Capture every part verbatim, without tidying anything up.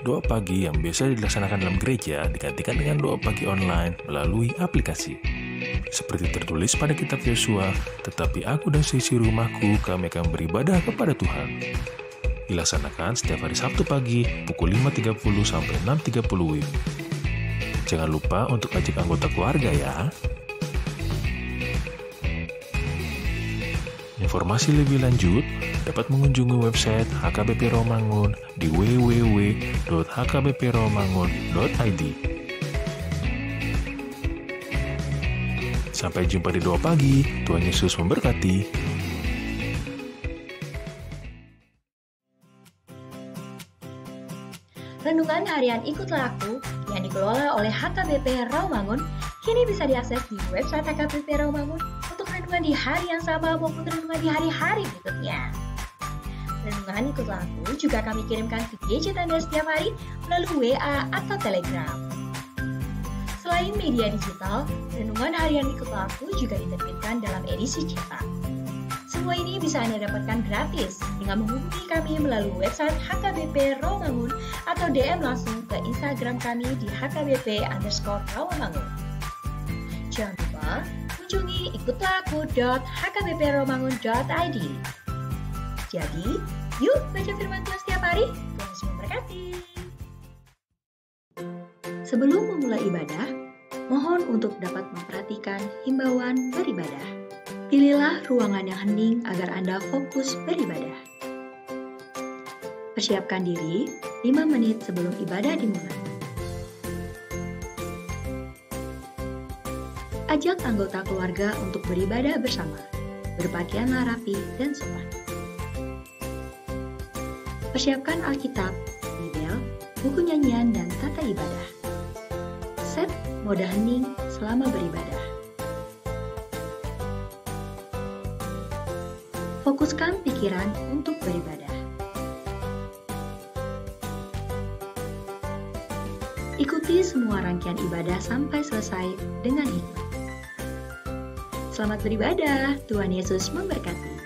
Doa pagi yang biasa dilaksanakan dalam gereja digantikan dengan doa pagi online melalui aplikasi. Seperti tertulis pada kitab Yosua, "Tetapi aku dan seisi rumahku, kami akan beribadah kepada Tuhan." Dilaksanakan setiap hari Sabtu pagi pukul lima tiga puluh sampai enam tiga puluh W I B. Jangan lupa untuk ajak anggota keluarga ya. Informasi lebih lanjut dapat mengunjungi website H K B P Rawamangun di w w w dot h k b p rawamangun dot i d. Sampai jumpa di Doa Pagi. Tuhan Yesus memberkati. Renungan harian Ikutlah Aku yang dikelola oleh H K B P Rawamangun kini bisa diakses di website H K B P Rawamangun untuk renungan di hari yang sama maupun renungan di hari-hari berikutnya. Renungan Ikutlah Aku juga kami kirimkan ke gadget Anda setiap hari melalui W A atau Telegram. Selain media digital, renungan harian Ikutlah Aku juga diterbitkan dalam edisi cetak. Semua ini bisa Anda dapatkan gratis dengan menghubungi kami melalui website H K B P Rawamangun atau D M langsung ke Instagram kami di H K B P underscore Rawamangun. Jangan lupa kunjungi ikutlah aku dot h k b p rawamangun dot i d. Jadi, yuk baca firman Tuhan setiap hari. Tuhan Yesus memberkati. Sebelum memulai ibadah, mohon untuk dapat memperhatikan himbauan beribadah. Pilihlah ruangan yang hening agar Anda fokus beribadah. Persiapkan diri lima menit sebelum ibadah dimulai. Ajak anggota keluarga untuk beribadah bersama. Berpakaianlah rapi dan sopan. Persiapkan Alkitab, Bibel, buku nyanyian, dan tata ibadah. Set mode hening selama beribadah. Fokuskan pikiran untuk beribadah. Ikuti semua rangkaian ibadah sampai selesai dengan hikmat. Selamat beribadah, Tuhan Yesus memberkati.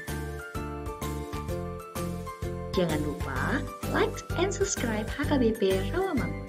Jangan lupa like and subscribe H K B P Rawamangun.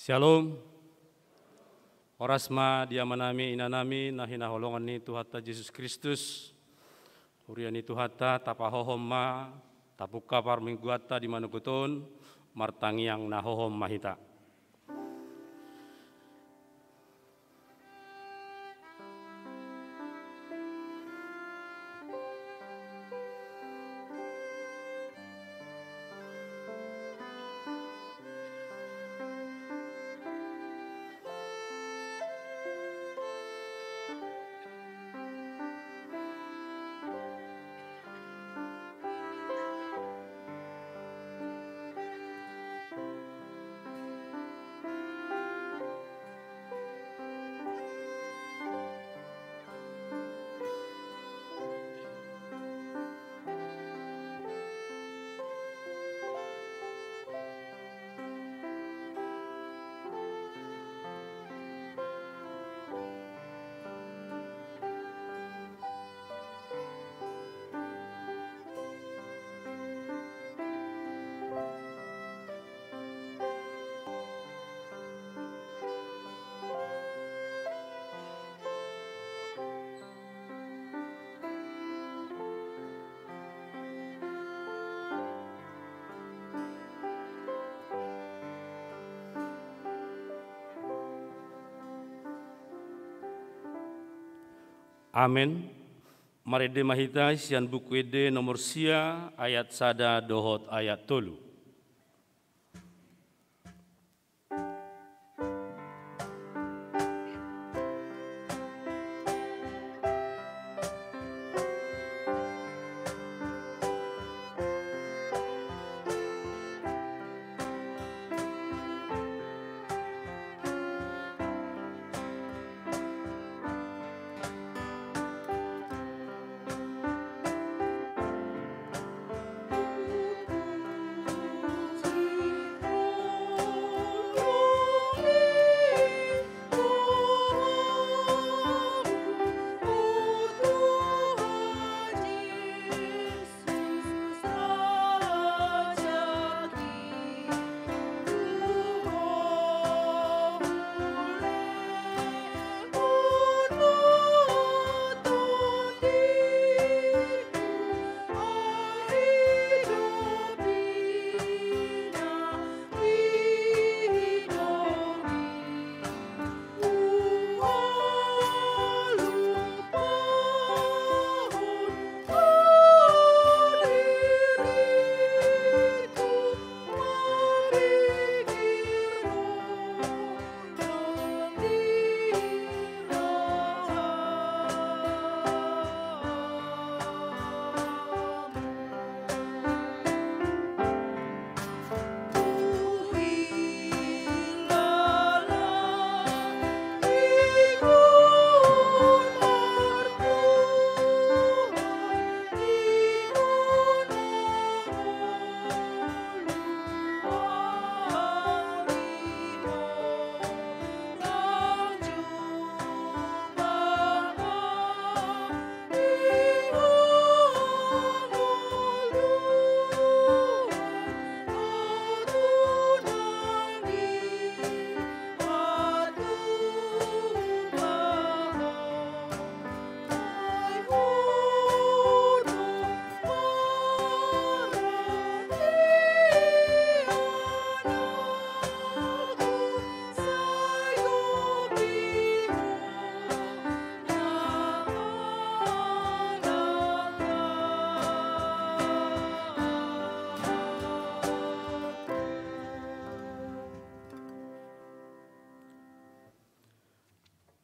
Shalom. Horas ma di amanami, inanami, na hinaholongan ni Tuhanta Jesus Kristus. Huria ni Tuhanta, tapahohom ma, tapungka parmingguanta di manogot on, martangiang na hohom ma hita. Amen. Marende ma hita sian Buku Ende nomor sia, ayat sada dohot ayat tolu.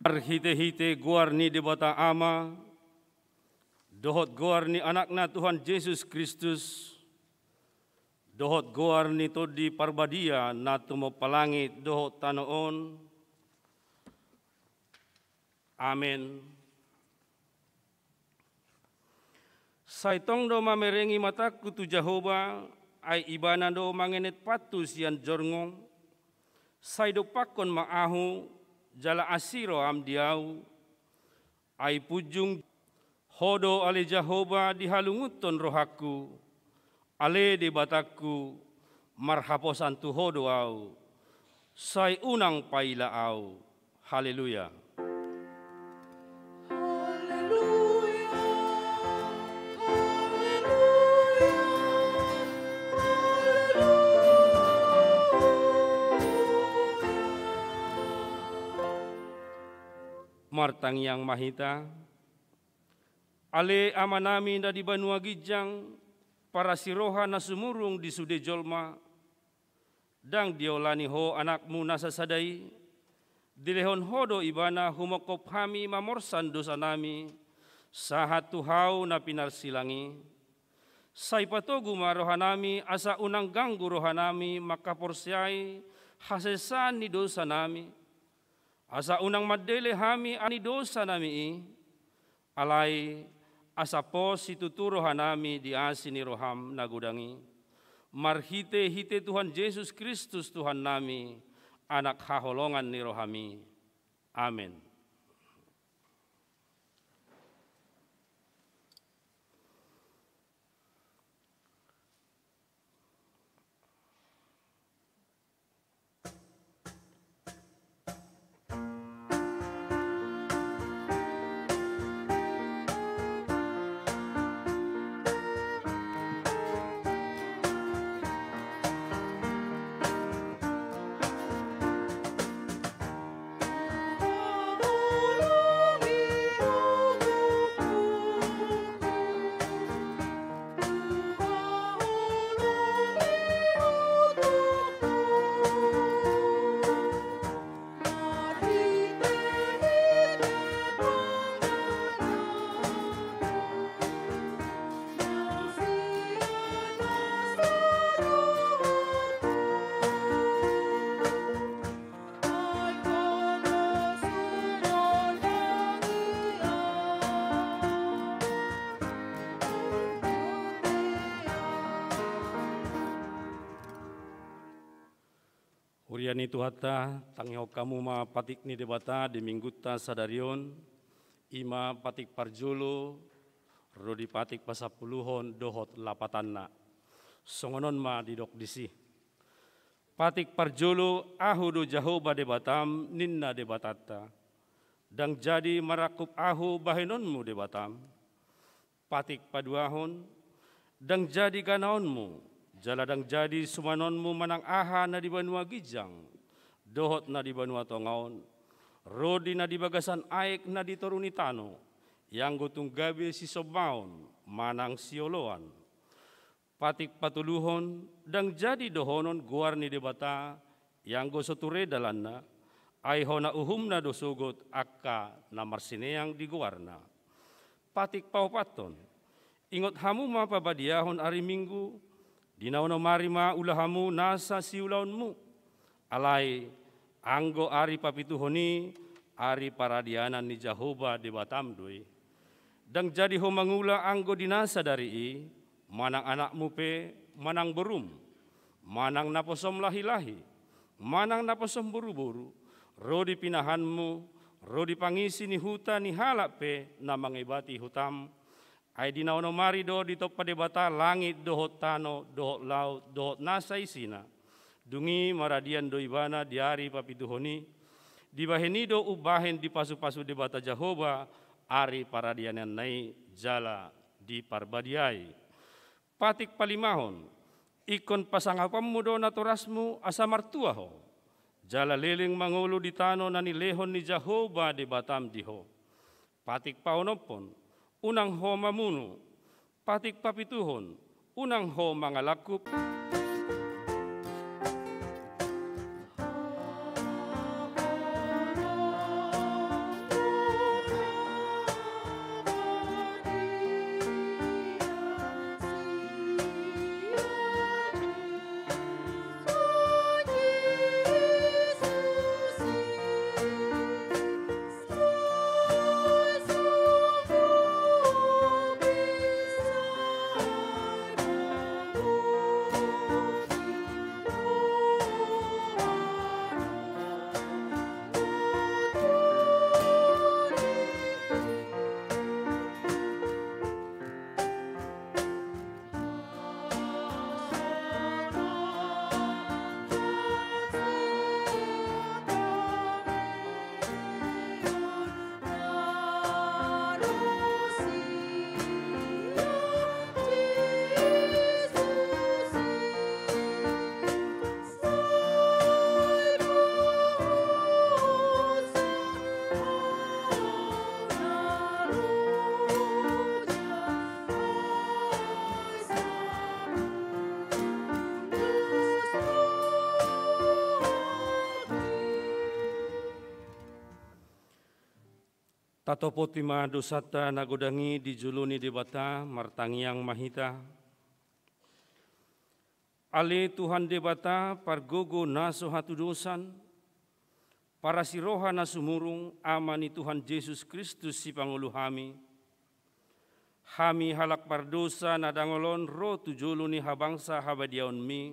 Marhitehite goar ni Debata Ama, dohot goar ni Anakna Tuhan Jesus Kristus, dohot goar ni Tondi Parbadia na tumompa langit dohot tano on. Amen. Sai tong do mamerengi matangku tu Jahowa, ai Ibana do mangenet pantu sian jorngku. Sai dompakkon ma ahu, jala asi roham di ahu. Ai punjung, Ho do ale Jahowa dihalungunhon rohangku, ale Debatangku, marhaposan tu Ho do ahu. Sai unang paila au. Haleluya. Martangiang ma hita. Ale Amanami na di banua ginjang, parasiroha na sumurung di sude jolma, ndang diolani Ho Anakmu na sasada i, dilehon Ho do Ibana humongkop hami mamorsan dosanami, sahat tu hau na pinarsilang i. Sai patogu ma rohanami asa unang ganggu rohanami mangkaporseai hasesaan ni dosanami, asa unang mandele hami ani dosanami i, alai asa pos situtu rohanami di asi ni roham na godang i, marhitehite Tuhan Jesus Kristus Tuhannami, Anak haholongan ni rohami. Amen. Huria ni Tuhanta, tangihon hamu ma patik ni Debata di Minggunta sadari on, i ma patik parjolo, ro di patik pasampuluhon dohot lapatanna. Songon on ma didok disi. Patik parjolo, Ahu do Jahowa Debatam, ninna Debatanta. Ndang jadi marangkup Ahu bahenonmu Debatam. Patik paduahon, ndang jadi ganaonmu, jala ndang jadi sumanonmu manang aha na di banua ginjang, dohot na di banua tonga on, ro di na di bagasan aek na di toru ni tano, ianggo tung gabe sisombaon manang sioloan. Patik patoluhon, ndang jadi dohonon goar ni Debata, ianggo so ture dalanna, ai hona uhumna do sogot angka na marsineang di goarna. Patik paopathon, ingot hamu ma pabadiahon ari Minggu, di na onom ari ma ula hamu nasa siulaonmu, alai anggo ari papituhon i, ari paradianan ni Jahowa Debatam do i. Ndang jadi ho mangula anggo di na sadari i, manang anakmu pe, manang borum, manang naposom lahilahi, manang naposom boruboru, ro di pinahanmu, ro di pangisi ni huta ni halak pe na mangebati hutam, ai di na onom ari do ditompa Debata langit dohot tano, dohot laut, dohot nasa isina. Dung i maradian do ibana di ari papituhon i, dibahen i do umbahen dipasupasu Debata Jahowa ari paradiananna i jala diparbadiai. Patik palimahon, ingkon pasangaponmu do natorasmu asa martua ho, jala leleng mangolu di tano na nilehon ni Jahowa Debatam di ho. Patik paonomhon, unang ho mamunu. Patik papituhon, unang ho mangalangkup. Patopoti ma dosanta na godang i di jolo ni Debata, martangiang ma hita. Ale Tuhan Debata, pargogo na so hatudosan, parasi roha na sumurung, Ama ni Tuhan Jesus Kristus sipangolu hami. Hami halak pardosa na dangol on ro tu jolo ni habangsa habadiaonmi,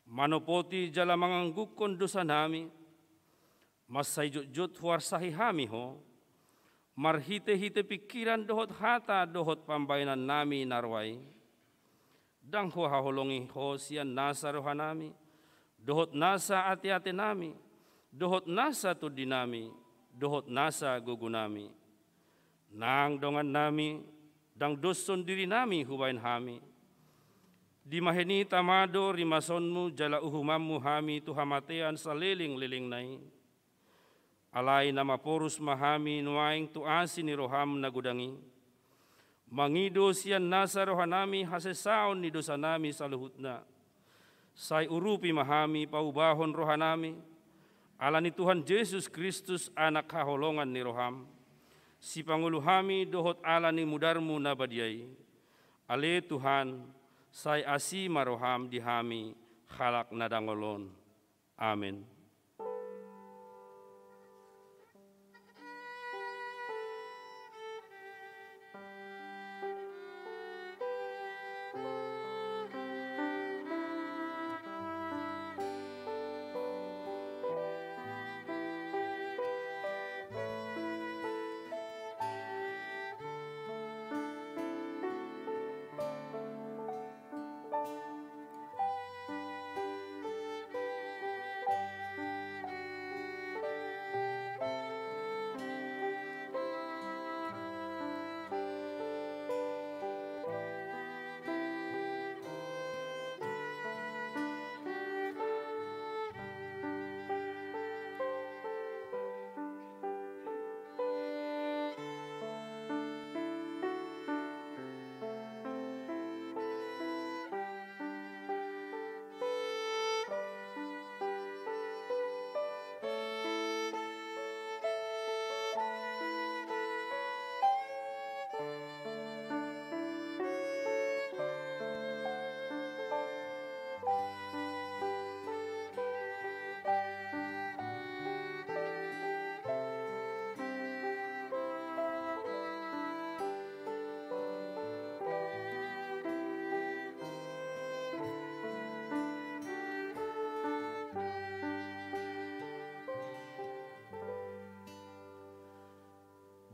manopoti jala manganggungkon dosanami, mansai jotjot huarsahi hami ho, marhitehite pingkiran dohot hata dohot pambahenannami na roa i. Ndang huhaholongi ho sian nasa rohanami, dohot nasa ateatenami, dohot nasa tondinami, dohot nasa gogonami. Nang dongannami, ndang doshon dirinami hubahen hami. Dimahen i tama do rimasonmu jala uhumanmu hami tu hamatean salelenglelengna i. Alai na maporus ma hami nuaeng tu asi ni roham na godang i, mangido sian nasa rohanami hasesaon ni dosanami saluhutna. Sai urupi ma hami paubahon rohanami, ala ni Tuhan Jesus Kristus, Anak haholongan ni roham, sipangolu hami dohot ala ni mudarmu na badia i. Ale Tuhan, sai asi ma roham di hami halak na dangol on. Amen.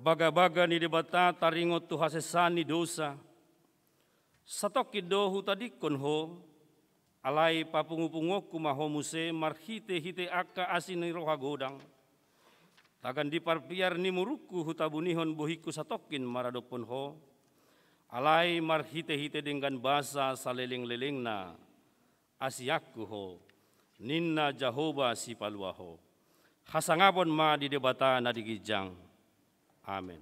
Bagabaga ni Debata taringot tu hasesaan ni dosa. Satongkin do hutadingkon ho, alai papungupunguonku ma ho muse marhitehite angka asi ni roha godang. Tagan di parpiar ni murungku hutabunihon bohingku satongkin maradophon ho, alai marhitehite denggan basa salelenglelengna asianku ho, ninna Jahowa Sipalua ho. Hasangapon ma di Debata na di ginjang. Amen.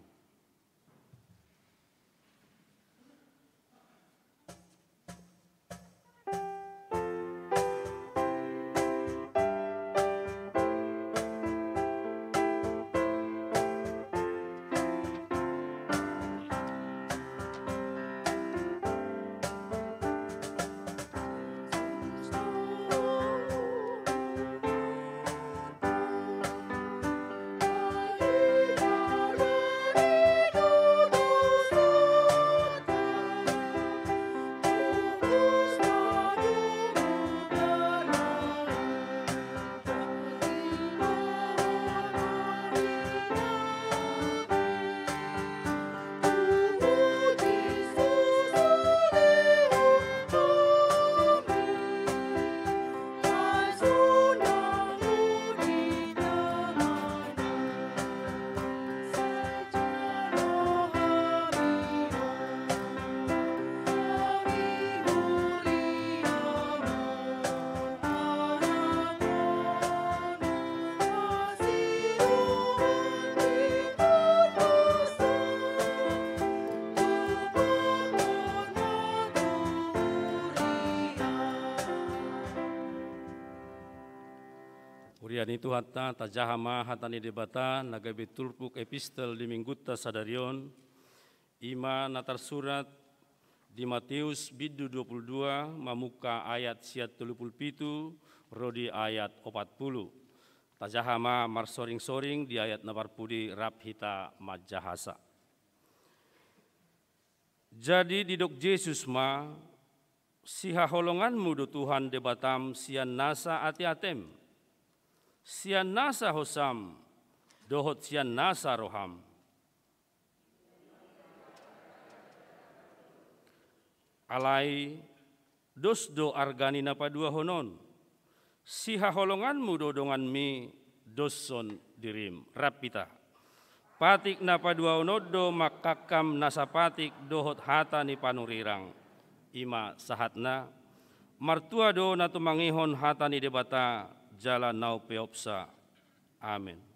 Ia ni Tuhanta, tajaha ma hata ni Debata na gabe turpuk epistel di minggunta sadari on, i ma na tarsurat di Mateus bindu dua pulu dua, mamungka ayat sian tolu pulu pitu ro di ayat opat pulu. Tajaha ma marsoring-soring di ayat na parpudi, rap hita manjahasa. Jadi didok Jesus ma: Sihaholonganmu do Tuhan Debatam sian nasa ate-atem, sian nasa hosam, dohot sian nasa roham. Alai dos do arga ni na paduahon on: Sihaholonganmu do donganmi doshon dirim. Rap hita. Patik na paduahon on do mangkangkam nasa patik dohot hata ni panurirang. I ma sahatna. Martua do na tumangihon hata ni Debata jala na umpeopsa. Amen.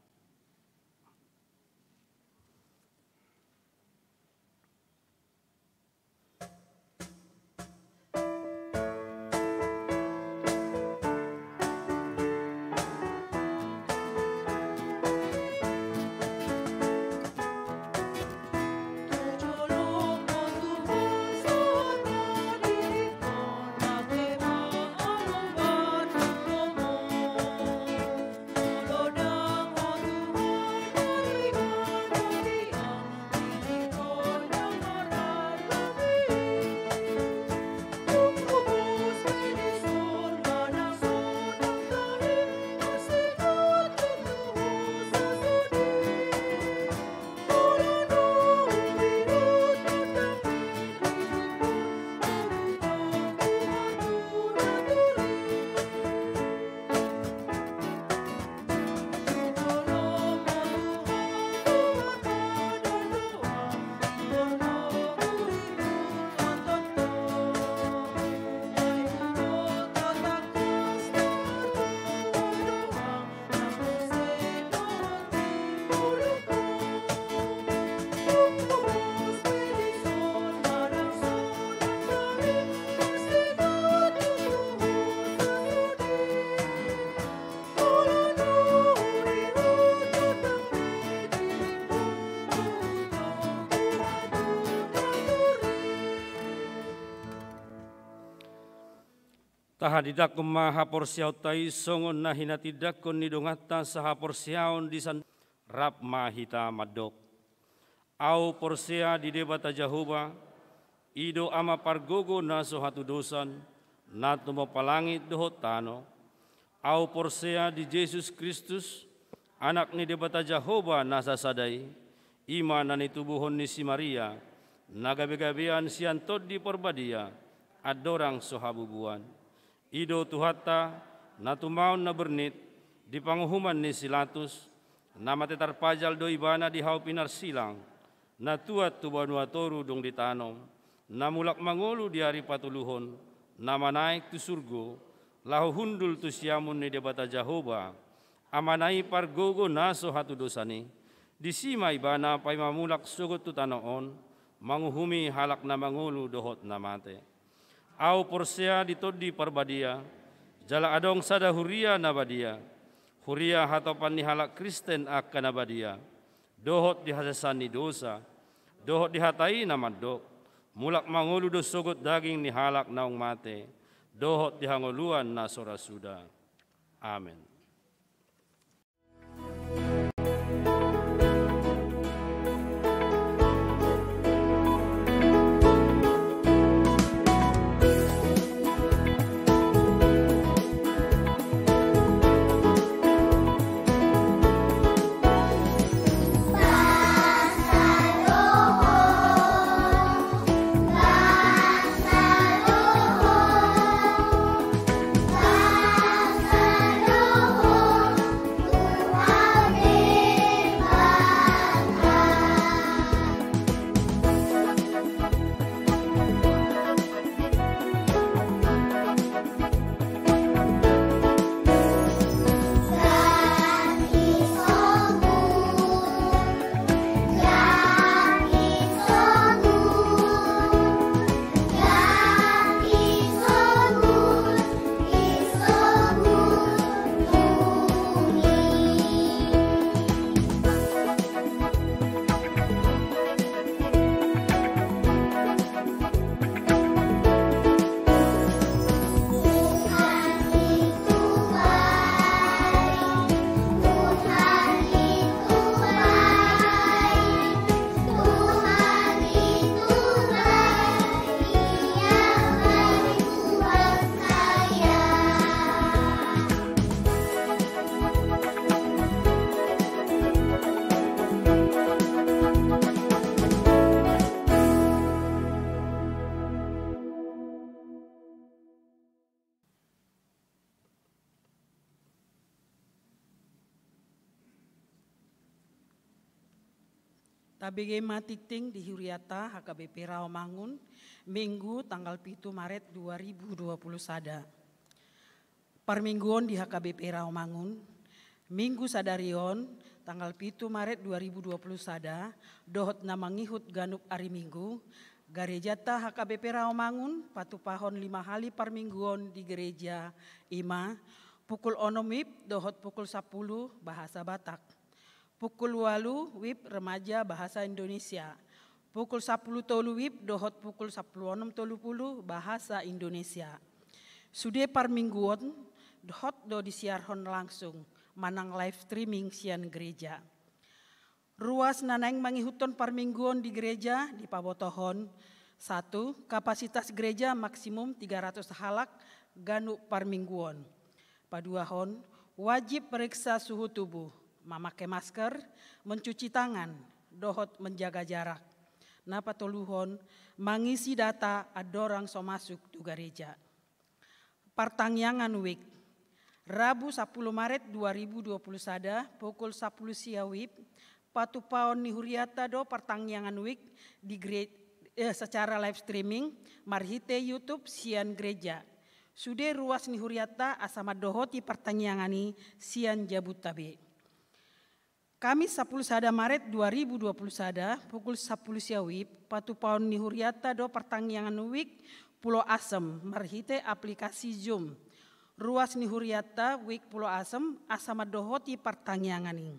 Tahatindangkon ma haporseaonta i songon na hinatindangkon ni donganta sahaporseaon di san-, rap ma hita mandok. Ahu porsea di Debata Jahowa, i do Ama pargogo na so hatudosan, na tumompa langit dohot tano. Ahu porsea di Jesus Kristus, Anak ni Debata Jahowa na sasada i, i ma na nitubuhon ni si Maria, na gabe-gabean sian Tondi Parbadia, andorang so habubuan. I do Tuhanta, na tumaon na bernit, di panguhuman ni si Latus, na mate tarpajal do ibana di hau pinarsilang, na tuat tu banua toru dung ditanom, na mulak mangolu di ari patoluhon, na manaek tu surgo, laho hundul tu siamun ni Debata Jahowa, Amana i pargogo na so hatudosan i, disi ma ibana paima mulak sogot tu tano on, manguhumi halak na mangolu dohot na mate. Ahu porsea di Tondi Parbadia, jala adong sada huria na badia, huria hatopan ni halak Kristen angka na badia, dohot di hasesaan ni dosa, dohot di hata i na mandok, mulak mangolu do sogot daging ni halak naung mate, dohot di hangoluan na so ra suda. Amen. Tabege ma tingting di huriata H K B P Rawamangun, Minggu tanggal pitu Maret dua ribu dua puluh sada. Parmingguon di H K B P Rawamangun, Minggu sadari on, tanggal pitu Maret dua ribu dua puluh sada, dohot na mangihut ganup ari Minggu, garejanta H K B P Rawamangun patupahon lima hali parmingguon di gereja, i ma pukul onom WIB dohot pukul sapulu bahasa Batak. Pukul ualu WIB remaja bahasa Indonesia. Pukul sapulu tolu WIB dohot pukul sapulu onom tolu pulu bahasa Indonesia. Sude parmingguon hot do disiarhon langsung manang live streaming sian gereja. Ruas na naeng mangihuthon parmingguon di gereja dipabotohon: satu, kapasitas gereja maksimum tiga ratus halak ganup parmingguon. Paduahon, wajib periksa suhu tubuh, mamake masker, mencuci tangan, dohot menjaga jarak. Na patoluhon, mangisi data andorang so masuk tu gareja. Partangiangan WIB. Rabu sapulu Maret dua ribu dua puluh sada, pukul sapulu sia WIB, patupaon ni huriata do partangiangan WIB di gere-, eh, secara live streaming marhite YouTube sian gereja. Sude ruas ni huriata asa mandohoti partangiangan i sian jabunta be. Kamis sapulu sada Maret dua ribu dua puluh sada, pukul sapulu sia WIB, patupaon ni huriata do partangiangan WIB Pulo Asem marhite aplikasi Zoom. Ruas ni huriata WIB Pulo Asem asa mandohoti partangiangan i.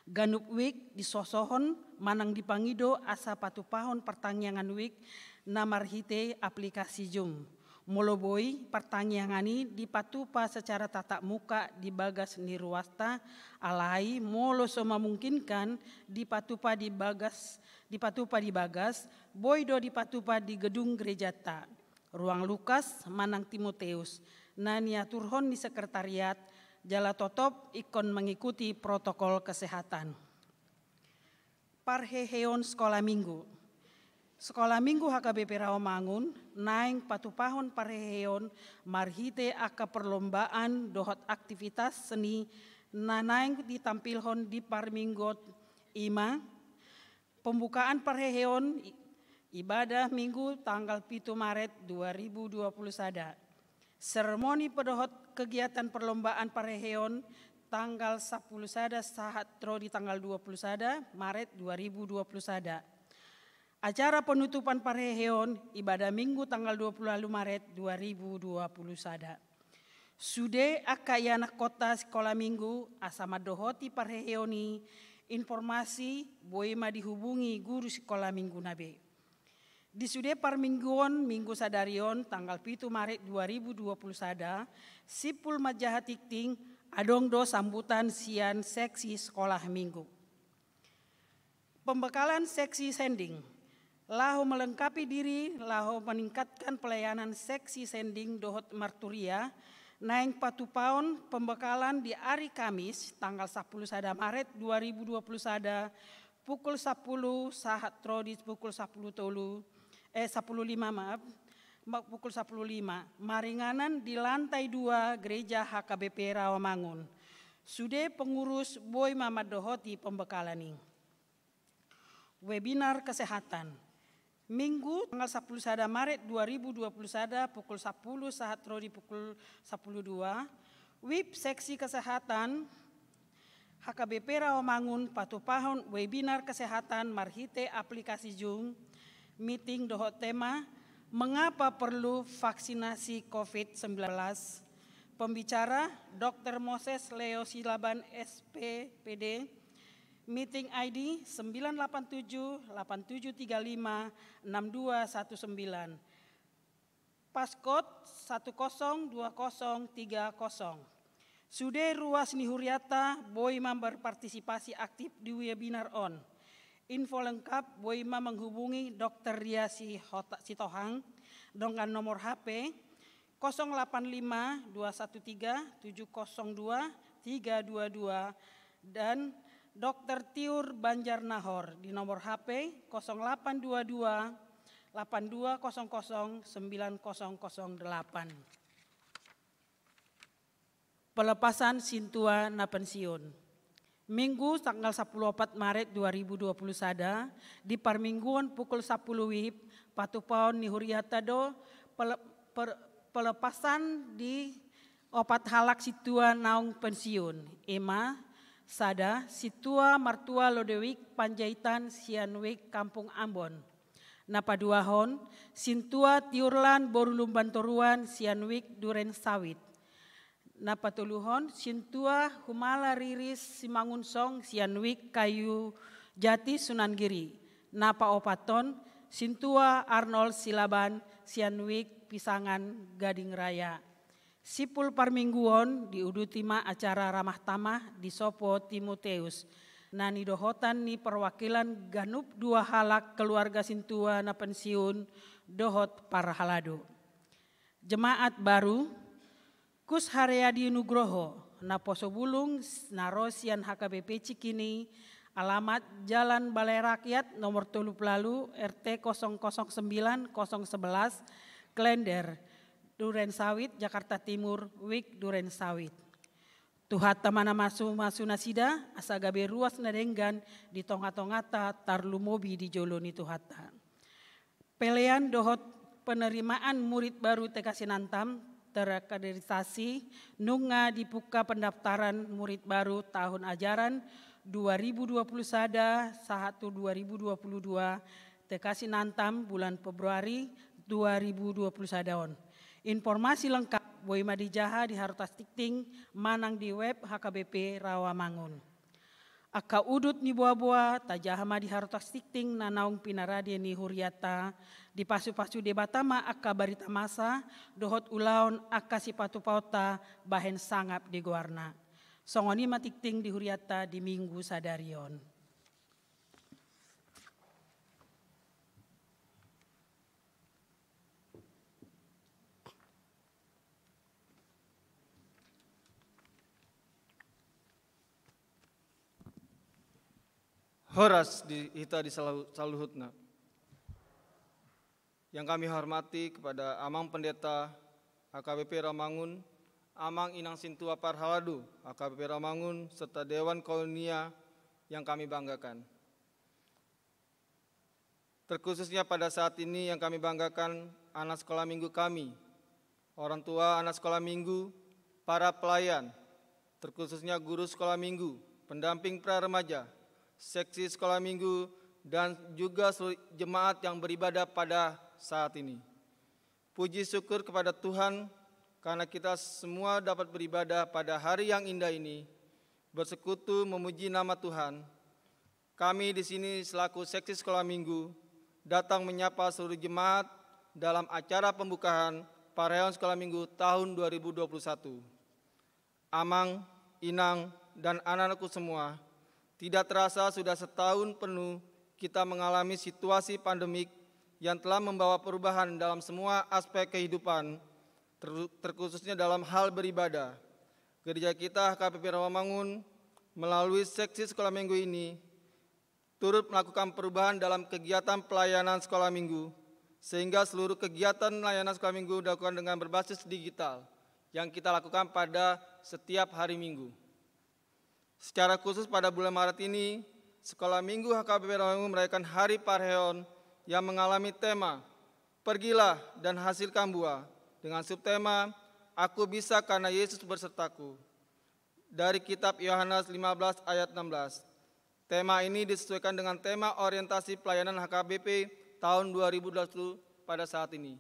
Ganup WIB disosohon manang dipangido asa patupahon partangiangan WIB na marhite aplikasi Zoom. Molo boi, partangiangan i dipatupa secara tatap muka di bagas ni ruasta, alai molo so mamungkinkan dipatupa di bagas, dipatupa di bagas, boi do dipatupa di gedung gerejanta, ruang Lukas manang Timoteus, na niaturhon ni sekretariat, jala totop ingkon mengikuti protokol kesehatan. Parheheon Sekolah Minggu. Sekolah Minggu H K B P Rawamangun naeng patupahon parheheon marhite angka perlombaan dohot aktivitas seni na naeng ditampilhon di parmingguon, i ma: pembukaan parheheon i-, ibadah Minggu tanggal pitu Maret dua ribu dua puluh sada. Seremoni pe dohot kegiatan perlombaan parheheon tanggal sapulu sada sahat ro di tanggal dua puluh sada Maret dua ribu dua puluh sada. Acara penutupan parheheon ibadah Minggu tanggal dua puluh ualu Maret dua ribu dua puluh sada. Sude angka ianakhonta Sekolah Minggu asa mandohoti parheheon i, informasi boi ma dihubungi guru Sekolah Minggu na be. Di sude parmingguon, Minggu sadari on, tanggal pitu Maret dua ribu dua puluh sada, simpul manjaha tingting, adong do sambutan sian seksi Sekolah Minggu. Pembekalan seksi sending. Laho melengkapi diri, laho meningkatkan pelayanan seksi sending dohot marturia, naeng patupaon pembekalan di ari Kamis, tanggal sapulu sada Maret dua ribu dua puluh sada, pukul sapulu sahat ro di pukul sapulu tolu, eh, sapulu lima, maaf, ma-, pukul sapulu lima, maringanan di lantai dua Gereja H K B P Rawamangun. Sude pengurus boi ma mandohoti pembekalan i. Webinar kesehatan. Minggu tanggal sapulu sada Maret dua ribu dua puluh sada, pukul sapulu sahat ro di pukul sapulu dua, WIB seksi kesehatan H K B P Rawamangun patupahon webinar kesehatan marhite aplikasi Zoom meeting dohot tema, mengapa perlu vaksinasi covid sembilan belas? Pembicara, Doktor Moses Leo Silaban, S P, P D, meeting I D sembilan delapan tujuh delapan tujuh tiga lima enam dua satu sembilan. Passcode satu kosong dua kosong tiga kosong. Sude ruas ni huriata boi ma berpartisipasi aktif di webinar on. Info lengkap boi ma menghubungi Dokter Ria Sihota-, Sitohang dengan nomor H P kosong delapan lima dua satu tiga tujuh kosong dua tiga dua dua dan Dokter Tiur Banjarnahor di nomor H P kosong delapan dua dua delapan dua kosong kosong sembilan kosong kosong delapan. Pelepasan sintua na pensiun. Minggu tanggal sapuluh opat Maret dua ribu dua puluh sada, di parmingguon pukul sapuluh wib, patupaon ni huriata do pele-, per-, pelepasan di opat halak sintua naung pensiun, i ma: sada, sintua martua Lodewik Panjaitan sian Wijk Kampung Ambon. Na paduahon, sintua Tiurlan boru Lumban Toruan sian Wijk Duren Sawit. Na patoluhon, sintua Humala Riris Simangunsong sian Wijk Kayu Jati Sunan Giri. Na paopathon, sintua Arnold Silaban sian Wijk Pisangan Gading Raya. Simpul parmingguon diuduti ma acara ramah tamah di Sopo Timoteus, na nidohotan ni perwakilan ganup dua halak keluarga sintua na pensiun dohot parhalado. Jemaat baru, Kus Haryadi Nugroho, naposo bulung, na ro sian H K B P Cikini, alamat Jalan Balai Rakyat nomor tolu pulu ualu, R T kosong kosong sembilan kosong sebelas, Klender, Duren Sawit, Jakarta Timur, Wijk Duren Sawit. Tuhanta ma na mamasu-masu nasida, asa gabe ruas na denggan di tonga-tonganta, tarlumobi di jolo ni Tuhanta. Pelean dohot penerimaan murid baru T K Sinantam terakreditasi, nunga dibuka pendaftaran murid baru tahun ajaran dua ribu dua puluh sada sahat tu dua ribu dua puluh dua, T K Sinantam, bulan Februari dua ribu dua puluh sada on. Informasi lengkap boi ma dijaha di harotas tingting manang di web H K B P Rawamangun. Angka udut ni boa-boa tajaha ma di harotas tingting na naung pinarade ni huriata, dipasu-pasu Debata ma angka barita masa dohot ulaon angka sipatupaonta bahen sangap di goarna. Songon i ma tingting di huriata di Minggu sadari on. Horas di hita di salu-, saluhutna. Yang kami hormati kepada Amang Pendeta H K B P Rawamangun, Amang Inang Sintua Parhalado H K B P Rawamangun, serta Dewan Koinonia yang kami banggakan. Terkhususnya pada saat ini yang kami banggakan anak sekolah minggu kami, orang tua anak sekolah minggu, para pelayan, terkhususnya guru sekolah minggu, pendamping pra remaja, seksi sekolah minggu, dan juga seluruh jemaat yang beribadah pada saat ini. Puji syukur kepada Tuhan karena kita semua dapat beribadah pada hari yang indah ini, bersekutu memuji nama Tuhan. Kami di sini selaku seksi sekolah minggu datang menyapa seluruh jemaat dalam acara pembukaan parheon sekolah minggu tahun dua ribu dua puluh satu. Amang, Inang, dan anak-anakku semua, tidak terasa sudah setahun penuh kita mengalami situasi pandemik yang telah membawa perubahan dalam semua aspek kehidupan, ter-, terkhususnya dalam hal beribadah. Gereja kita H K B P Rawamangun melalui seksi sekolah minggu ini turut melakukan perubahan dalam kegiatan pelayanan sekolah minggu, sehingga seluruh kegiatan layanan sekolah minggu dilakukan dengan berbasis digital yang kita lakukan pada setiap hari Minggu. Secara khusus pada bulan Maret ini, Sekolah Minggu H K B P Rawamangun merayakan Hari Parheon yang mengalami tema Pergilah dan Hasilkan Buah dengan subtema Aku Bisa Karena Yesus Bersertaku, dari kitab Yohanes lima belas ayat enam belas. Tema ini disesuaikan dengan tema orientasi pelayanan H K B P tahun dua ribu dua puluh satu pada saat ini.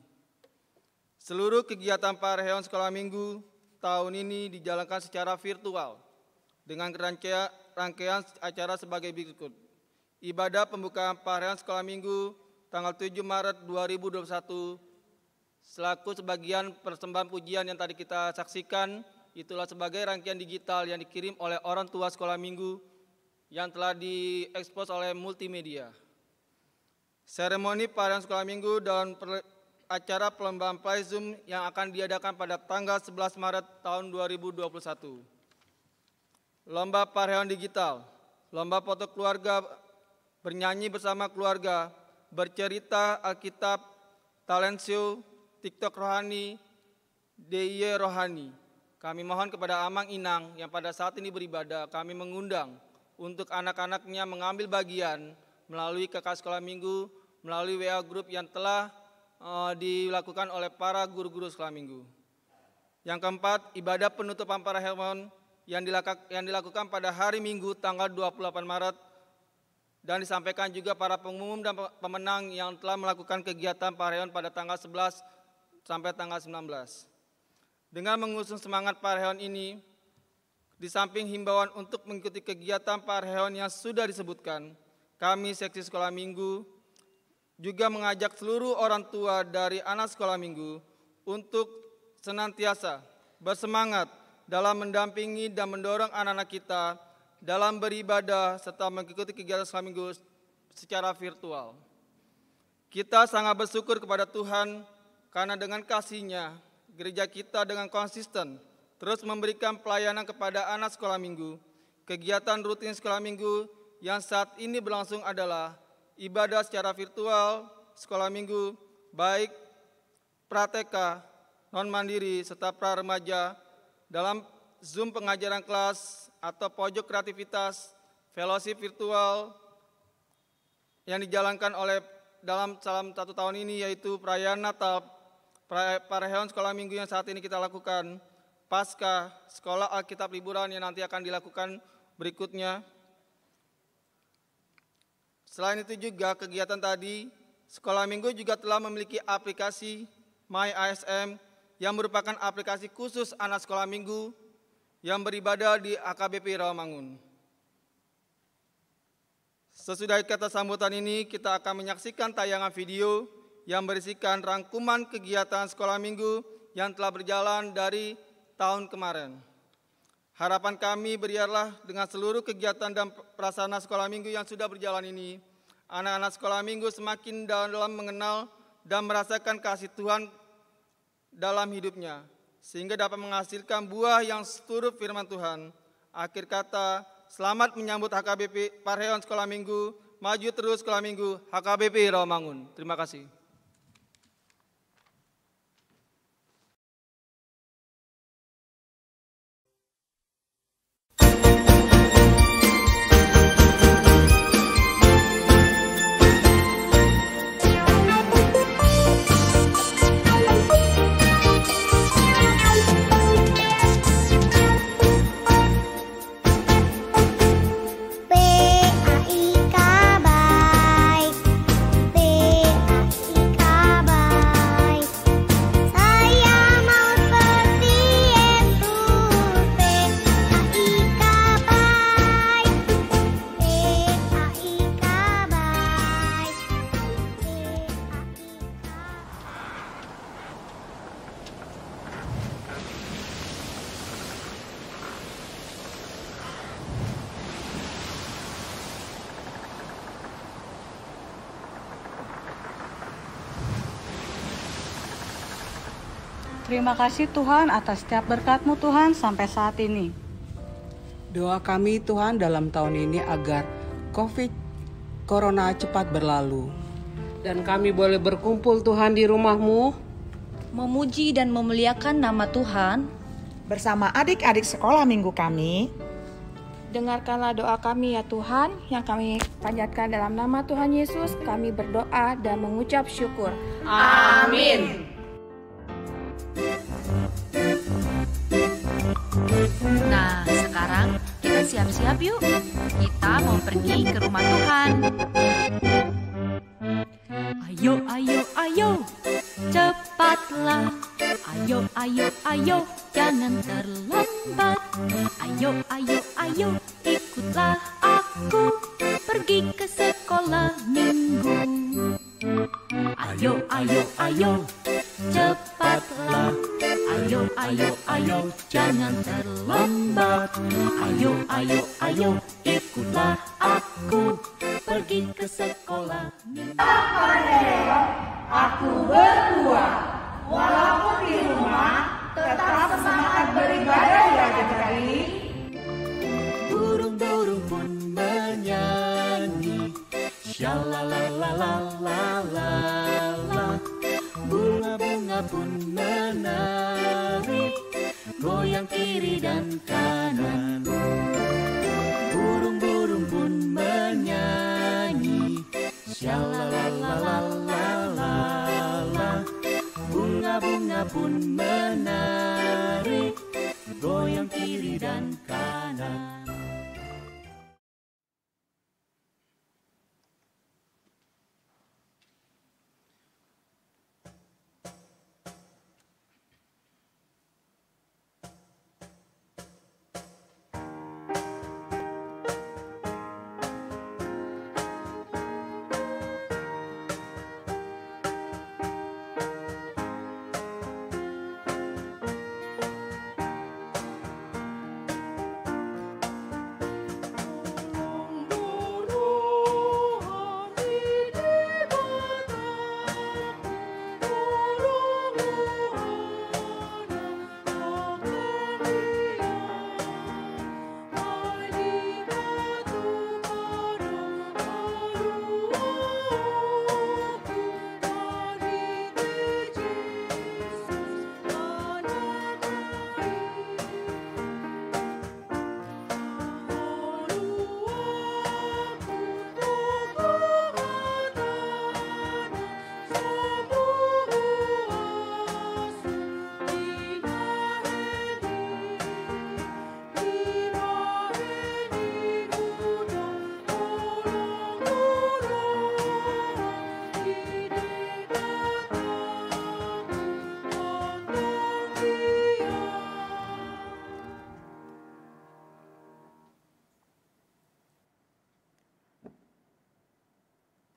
Seluruh kegiatan parheon sekolah minggu tahun ini dijalankan secara virtual dengan rangkea-, rangkaian acara sebagai berikut. Ibadah pembukaan parheon sekolah minggu tanggal tujuh Maret dua ribu dua puluh satu, selaku sebagian persembahan pujian yang tadi kita saksikan, itulah sebagai rangkaian digital yang dikirim oleh orang tua sekolah minggu yang telah diekspos oleh multimedia. Seremoni parheon sekolah minggu dan perle-, acara perlombaan Play Zoom yang akan diadakan pada tanggal sebelas Maret tahun dua ribu dua puluh satu. Lomba parheon digital, lomba foto keluarga, bernyanyi bersama keluarga, bercerita Alkitab, talent show, TikTok rohani, D I Y rohani. Kami mohon kepada Amang Inang yang pada saat ini beribadah, kami mengundang untuk anak-anaknya mengambil bagian melalui K K Sekolah Minggu, melalui W A group yang telah, eh, dilakukan oleh para guru-guru sekolah minggu. Yang keempat, ibadah penutupan parahelion yang dilaka-, yang dilakukan pada hari Minggu tanggal dua puluh delapan Maret dan disampaikan juga para pengumum dan pe-, pemenang yang telah melakukan kegiatan parahelion pada tanggal sebelas sampai tanggal sembilan belas. Dengan mengusung semangat parahelion ini, di samping himbauan untuk mengikuti kegiatan parahelion yang sudah disebutkan, kami Seksi Sekolah Minggu juga mengajak seluruh orang tua dari anak sekolah minggu untuk senantiasa bersemangat dalam mendampingi dan mendorong anak-anak kita dalam beribadah serta mengikuti kegiatan sekolah minggu secara virtual. Kita sangat bersyukur kepada Tuhan karena dengan kasih-Nya, gereja kita dengan konsisten terus memberikan pelayanan kepada anak sekolah minggu. Kegiatan rutin sekolah minggu yang saat ini berlangsung adalah ibadah secara virtual sekolah minggu, baik pra-T K, non mandiri, serta pra remaja dalam Zoom pengajaran kelas atau pojok kreativitas, fellowship virtual, yang dijalankan oleh dalam, dalam satu tahun ini, yaitu perayaan Natal, pera-, parahelion sekolah minggu yang saat ini kita lakukan, Paskah, sekolah Alkitab liburan yang nanti akan dilakukan berikutnya. Selain itu juga kegiatan tadi, sekolah minggu juga telah memiliki aplikasi My A S M yang merupakan aplikasi khusus anak sekolah minggu yang beribadah di H K B P Rawamangun. Sesudah kata sambutan ini, kita akan menyaksikan tayangan video yang berisikan rangkuman kegiatan sekolah minggu yang telah berjalan dari tahun kemarin. Harapan kami, biarlah dengan seluruh kegiatan dan prasarana sekolah minggu yang sudah berjalan ini, anak-anak sekolah minggu semakin dalam mengenal dan merasakan kasih Tuhan dalam hidupnya, sehingga dapat menghasilkan buah yang seturut firman Tuhan. Akhir kata, selamat menyambut H K B P, parahelion sekolah minggu, maju terus sekolah minggu, H K B P Rawamangun. Terima kasih. Terima kasih Tuhan atas setiap berkat-Mu Tuhan sampai saat ini. Doa kami Tuhan dalam tahun ini agar covid corona cepat berlalu. Dan kami boleh berkumpul Tuhan di rumah-Mu. Memuji dan memuliakan nama Tuhan. Bersama adik-adik sekolah minggu kami. Dengarkanlah doa kami ya Tuhan, yang kami panjatkan dalam nama Tuhan Yesus, kami berdoa dan mengucap syukur. Amin. Nah, sekarang kita siap-siap yuk. Kita mau pergi ke rumah Tuhan. Ayo, ayo, ayo, cepatlah. Ayo, ayo, ayo, jangan terlambat. Ayo, ayo, ayo, ikutlah aku pergi ke sekolah minggu. Ayo, ayo, ayo, cepatlah. Ayo, ayo, ayo, jangan terlambat. Ayo, ayo, ayo, ikutlah aku pergi ke sekolah minggu. Aku berdua, walaupun di rumah, tetap semangat beribadah ya adik-adik. Burung-burung pun menyanyi. Sha la la la la la la la. Bunga-bunga pun menari, goyang kiri dan kanan. Burung-burung Bunga pun menarik, goyang kiri dan kanan.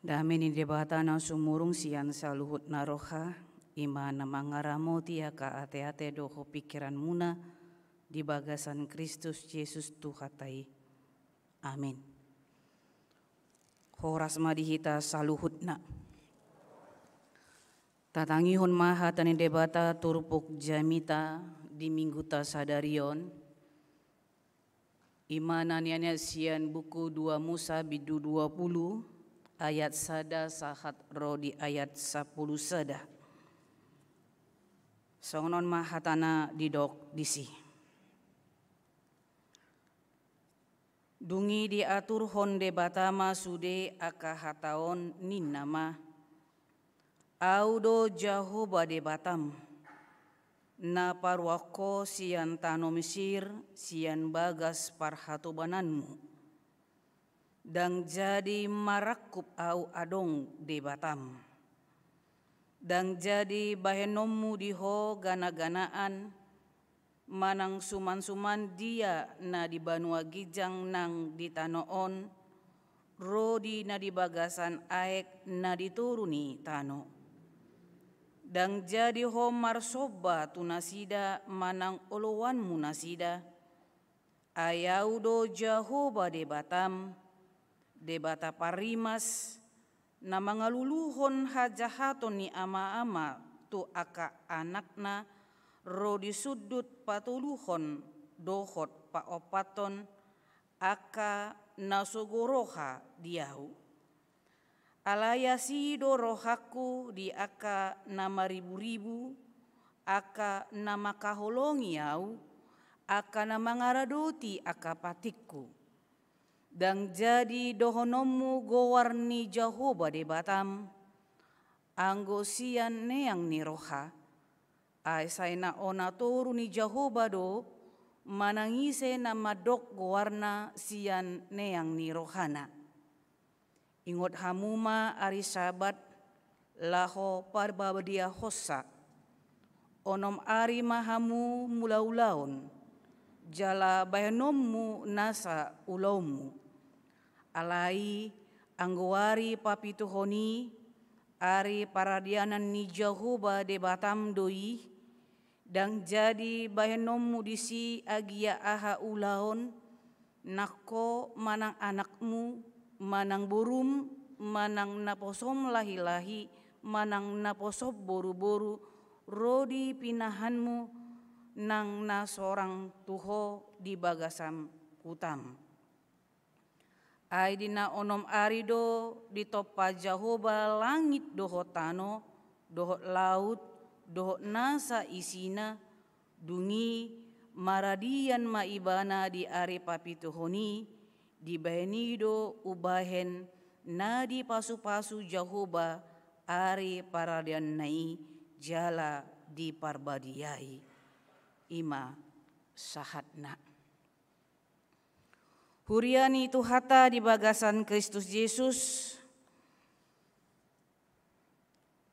Dame ni Debata na sumurung sian saluhutna roha, i ma na mangaramoti angka ateate dohot pingkiranmuna di bagasan Kristus Jesus Tuhanta i. Amin. Horas ma di hita saluhutna. Tatangihon ma hata ni Debata turpuk jamita di mingguta sadari on, i ma na nianean sian buku dua Musa bindu dua pulu ayat sada sahat ro di ayat sampulu sada. Songon on ma hatana didok disi. Dung i diaturhon Debata ma sude angka hata on, ninna ma: Ahu do Jahowa Debatam, na paruak ho sian tano Misir, sian bagas parhatobananmu. Ndang jadi marangkup ahu adong Debatam. Ndang jadi bahenonmu di ho ganaganaan, manang sumansuman dia na di banua ginjang nang di tano on, ro di na di bagasan aek na di toru ni tano. Ndang jadi ho marsomba tu nasida manang oloanmu nasida. Ai ahu do Jahowa Debatam, Debata parrimas, na mangaluluhon hajahaton ni amaama tu angka anakna, ro di sundut patoluhon dohot paompathon angka na sogo roha di ahu. Alai asi do rohangku di angka na mariburibu, angka na mangkaholongi ahu, angka na mangaradoti angka patikku. Ndang jadi dohononmu goar ni Jahowa Debatam, anggo sian neang ni roha, ai sai na ona toru ni Jahowa do, manang ise na mandok goarna sian neang ni rohana. Ingot hamu ma ari Sabat, laho parbadiahonsa. Onom ari ma hamu mangula ulaon, jala bahenonmu nasa ulaonmu. Alai anggo ari papituhon i, ari paradianan ni Jahowa Debatam do i, ndang jadi bahenonmu disi agia aha ulaon, nang ho manang anakmu, manang borum, manang naposom lahilahi, manang naposom boruboru, ro di pinahanmu, nang na sorang tu ho di bagasan hutam. Ai di na onom ari do ditompa Jahowa langit dohot tano, dohot laut, dohot nasa isina, dung i maradian ma ibana di ari papituhon i, dibahen i do umbahen na dipasupasu Jahowa ari paradianna i, jala diparbadiai. I ma sahatna. Huria ni Tuhanta di bagasan Kristus Jesus,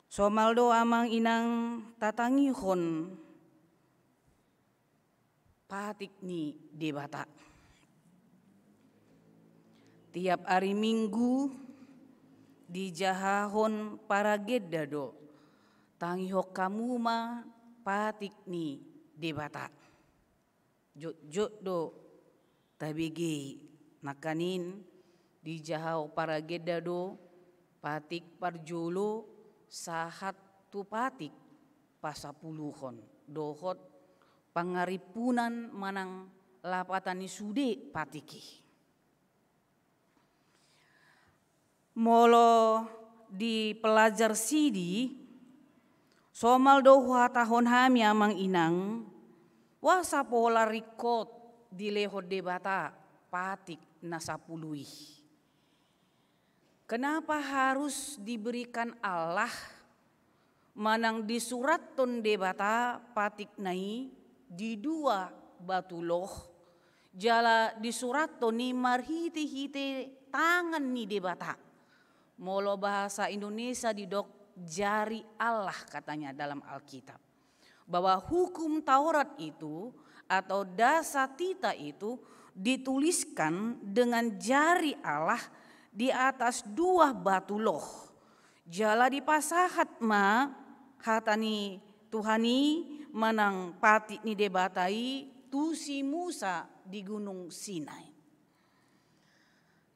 somal do amang inang tatangihon patik ni Debata. Tiap ari Minggu dijahahon paragenda do, tangihon hamu ma patik ni Debata. Jotjot do tabege i, nangkaning dijahahon paragenda do patik parjolo sahat tu patik pasapuluhon dohot pangarimpunan manang lapatan ni sude patik i. Molo dipelajar sidi, somal do huhatahon hami amang inang, boasa pola ringkot dilehon Debata patik na sapulu i. Kenapa harus diberikan Allah manang disurathon Debata patikna i di dua batu loh, jala disurathon i marhitehite tangan ni Debata. Molo bahasa Indonesia didok jari Allah katanya dalam Alkitab. Bahwa hukum Taurat itu atau dasatita itu dituliskan dengan jari Allah di atas dua batu loh. Jala dipasahat ma hata ni Tuhan i manang patik ni Debata i tu si Musa di Gunung Sinai.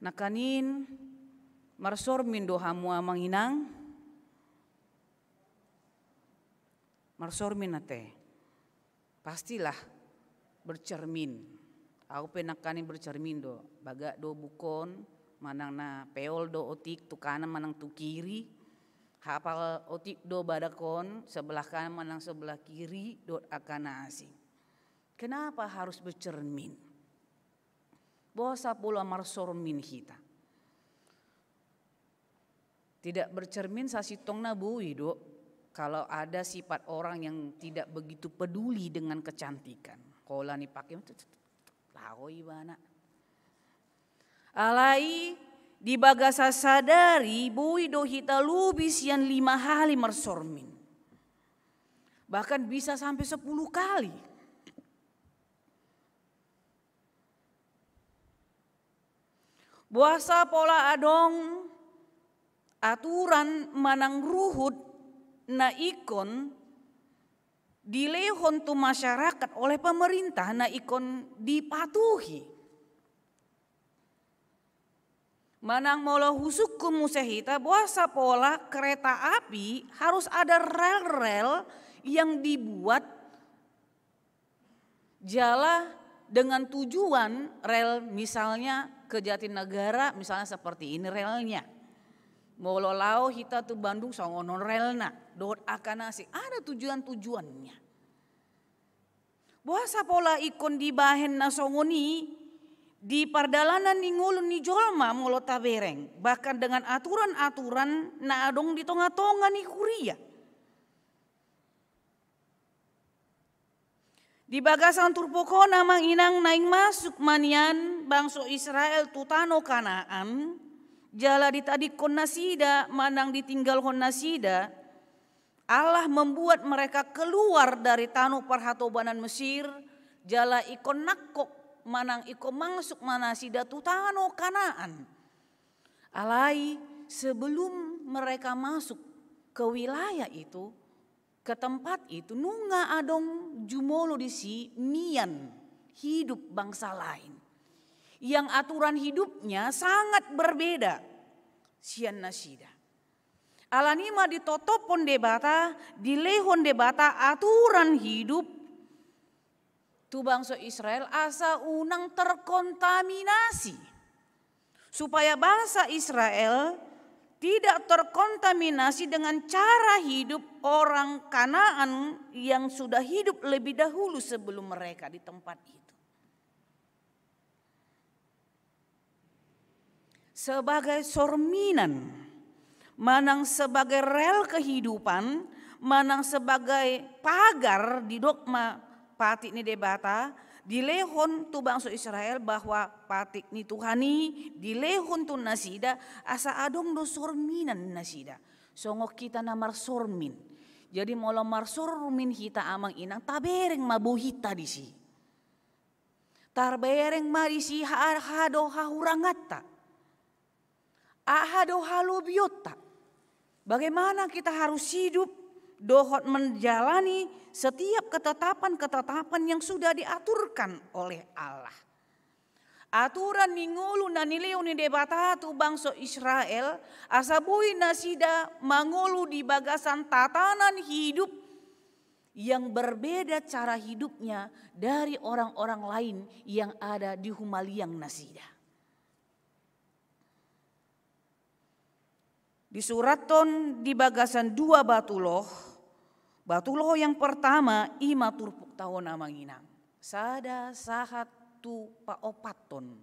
Nangkaning marsormin do hamu amang inang. Marsormin ate. Pastilah bercermin. Au pe nangkaning bercermin do. Bagak do buku on, manang na peol do otik tu kanan manang tu kiri. Hapal otik do badak on, sebelah kanan manang sebelah kiri, dohot angka na asing. Kenapa harus bercermin? Boasa pola marsormin hita? Tidak bercermin sasintongna boi do, kalau ada sifat orang yang tidak begitu peduli dengan kecantikan. Holan dipake, laho ibana. Alai di bagasan sadari boi do hita lobi sian lima hali marsormin. Bahkan bisa sampai sepuluh kali. Boasa pola adong aturan manang ruhut na ingkon dilehon tu masyarakat oleh pemerintah na ingkon dipatuhi. Manang molo husungkun muse hita, boasa pola kereta api harus ada rel-rel yang dibuat jala dengan tujuan rel, misalnya ke Jatinegara, misalnya seperti ini relnya. Molo laho hita tu Bandung songon on relna, dohot angka na asing, ada tujuan-tujuannya. Boasa pola ingkon dibahen na songon i di pardalanan ni ngolu ni jolma molo tabereng, bahkan dengan aturan-aturan na adong di tonga-tonga ni huria. Di bagasan turpuk on amang inang, naeng masuk ma nian bangso Israel tu tano Kanaan, jala ditadingkon nasida manang ditinggalhon nasida, Allah membuat mereka keluar dari tano parhatobanan Mesir, jala ingkon nangkok manang ingkon masuk ma nasida tu tano Kanaan. Alai sebelum mereka masuk ke wilayah itu, ke tempat itu, nunga adong jumolo disi nian hidup bangsa lain yang aturan hidupnya sangat berbeda sian nasida. Alani i ma ditotophon Debata, dilehon Debata aturan hidup tu bangso Israel asa unang terkontaminasi. Supaya bangsa Israel tidak terkontaminasi dengan cara hidup orang Kanaan yang sudah hidup lebih dahulu sebelum mereka di tempat itu. Sebagai sorminan, manang sebagai rel kehidupan, manang sebagai pagar di dogma patik ni Debata, dilehon tu bangso Israel, bahwa patik ni Tuhan i dilehon tu nasida, asa adong do sorminan nasida. Songon hita na marsormin. Jadi molo marsormin hita amang inang, tabereng ma bohinta disi. Tabereng ma disi aha do hahuranganta. Aha do halobionta. Bagaimana kita harus hidup dohot menjalani setiap ketetapan-ketetapan yang sudah diaturkan oleh Allah. Aturan ni ngolu na nilehon ni Debata tu bangso Israel, asa boi nasida mangolu di bagasan tatanan hidup yang berbeda cara hidupnya dari orang-orang lain yang ada di humaliang nasida. Disurathon di bagasan dua batuloh. Batuloh yang pertama, i ma turpukta on amang inang. Sada sahat tu paopathon.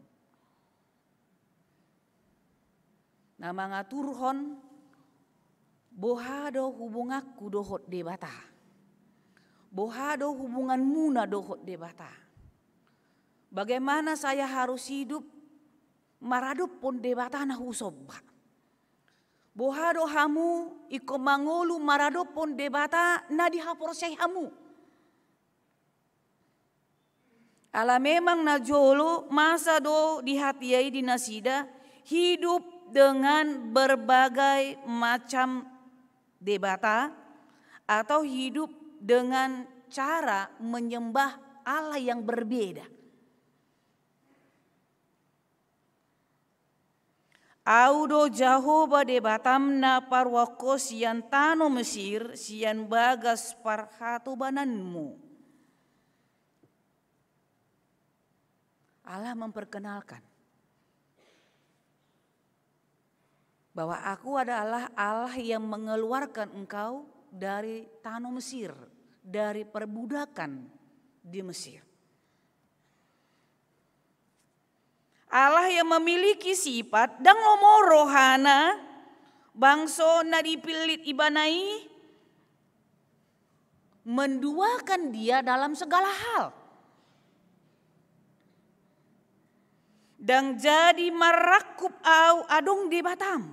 Na mangaturhon boha do hubunganku dohot Debata. Boha do hubunganmuna dohot Debata. Bagaimana saya harus hidup maradophon Debata na husomba. Boha do hamu ingkon mangolu maradophon Debata na dihaporseai hamu. Ala memang na jolo masa do di hatiha i di nasida hidup dengan berbagai macam debata atau hidup dengan cara menyembah Allah yang berbeda. Au do Jahowa Debatam na paruahon ho sian tano Mesir, sian bagas parhatobananmu. Allah memperkenalkan bahwa Aku adalah Allah yang mengeluarkan engkau dari tano Mesir, dari perbudakan di Mesir. Allah yang memiliki sifat, ndang lomo rohana bangso na dipillit Ibana i menduakan Dia dalam segala hal. Ndang jadi marrangkup Au adong Debatam.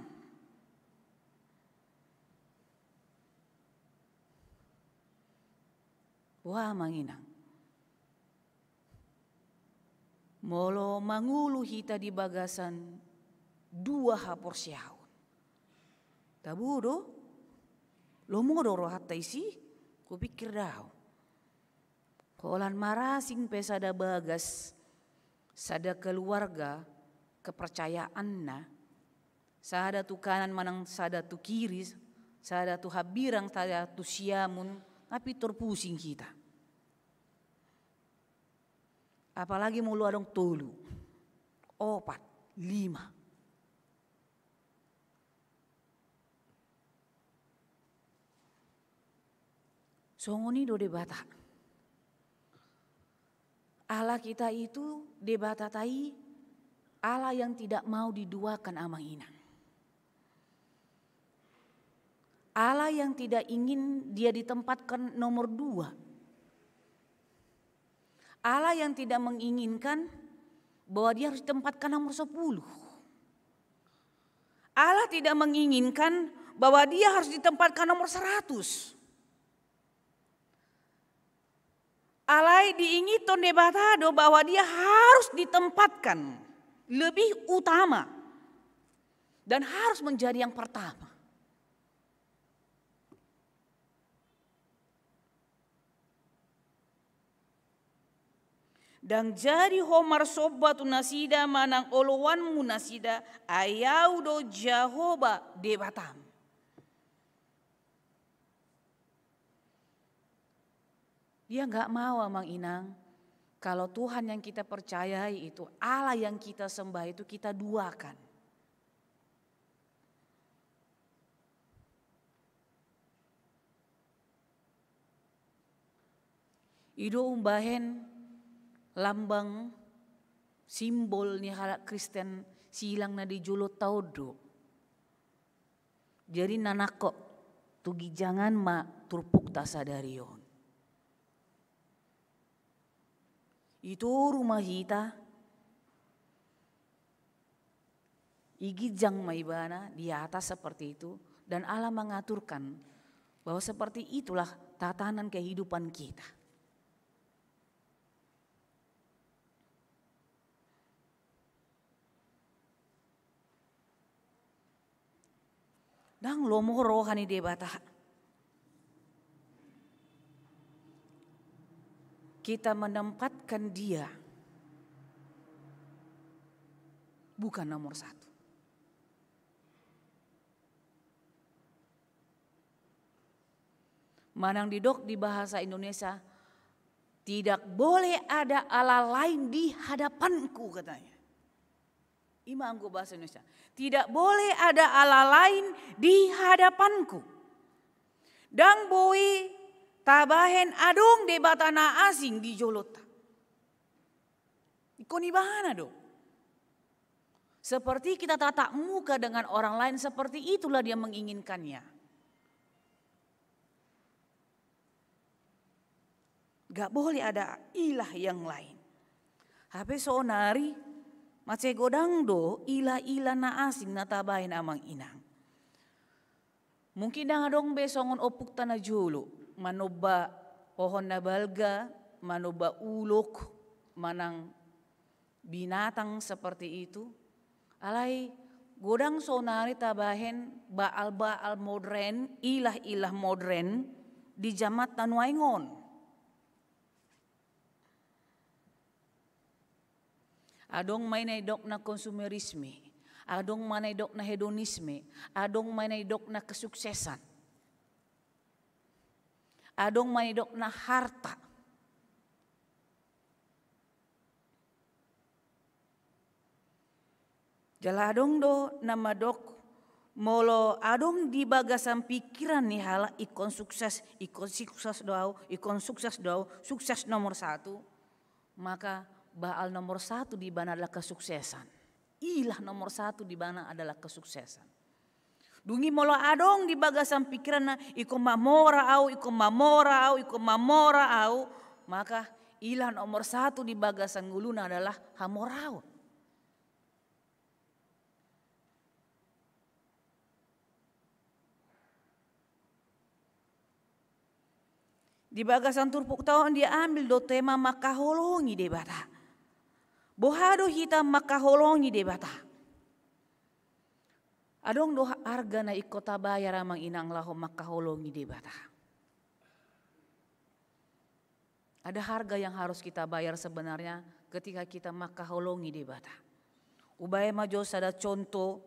Wah, amang inang. Molo mangolu hita di bagasan dua haporseaon, tabo do? Lomo do rohanta disi? Hupikir do au. Holan marasing pe sada bagas, sada keluarga kepercayaanna, sada tu kanan manang sada tu kiri, sada tu hambirang, sada tu siamun, na pintor pusing hita. Apalagi molo adong tolu, opat, lima. Songon i do Debata. Allah kita itu, Debatata i, Allah yang tidak mau diduakan, amang inang. Allah yang tidak ingin Dia ditempatkan nomor dua. Allah yang tidak menginginkan bahwa Dia harus ditempatkan nomor sepuluh. Allah tidak menginginkan bahwa Dia harus ditempatkan nomor seratus. Alai diinginhon Debata do bahwa Dia harus ditempatkan lebih utama dan harus menjadi yang pertama. Ndang jadi ho marsomba tu nasida manang oloanmu nasida, ai Au do Jahowa Debatam. Dia nggak mau, amang inang, kalau Tuhan yang kita percayai itu, Allah yang kita sembah itu, kita duakan. I do umbahen lambang, simbol ni halak Kristen silang na di jolonta on do. Jadi na nangkok, tu ginjangan ma turpukta sadari on. Itoru ma hita, di ginjang ma Ibana, di atas seperti itu, dan Allah mengaturkan bahwa seperti itulah tatanan kehidupan kita. Ndang lomo roha ni Debata. Kita menempatkan Dia bukan nomor satu. Manang didok di bahasa Indonesia, "Tidak boleh ada Allah lain di hadapanku," katanya. I ma anggo bahasa Indonesia. "Tidak boleh ada Allah lain di hadapanku." Ndang boi tabahen adong debata na asing di jolonta. Ingkon Ibana do. Seperti kita tatap muka dengan orang lain, seperti itulah Dia menginginkannya. Gak boleh ada ilah yang lain. Hape saonari mansai godang do ilah-ilah na asing na tabahen, amang inang. Mungkin ndang adong be songon ompungta na jolo, manomba pohon na balga, manomba ulok, manang binatang seperti itu. Alai godang saonari tabahen baal-baal modern, ilah-ilah modern di jamanta nuaeng on. Adong ma i na nidokna konsumerisme, adong ma na nidokna hedonisme, adong ma i na nidokna kesuksesan, adong ma na nidokna harta. Jala adong do na mandok, molo adong di bagasan pikiran ni halak ingkon sukses, ingkon sukses do au, ingkon sukses do au, sukses nomor satu, maka baal nomor satu di ibana adalah kesuksesan. Ilah nomor satu di ibana adalah kesuksesan. Dung i molo adong di bagasan pikiranna, ingkon mamora au, ingkon mamora au, ingkon mamora au, maka ilah nomor satu di bagasan ngoluna adalah hamoraon. Di bagasan turpukta on diambil do tema mangkaholongi Debata. Boha do hita mangkaholongi Debata? Adong do harga na ingkon tabayar, amang inang, laho mangkaholongi Debata. Ada harga yang harus kita bayar sebenarnya ketika kita mangkaholongi Debata. Hubaen ma jo sada contoh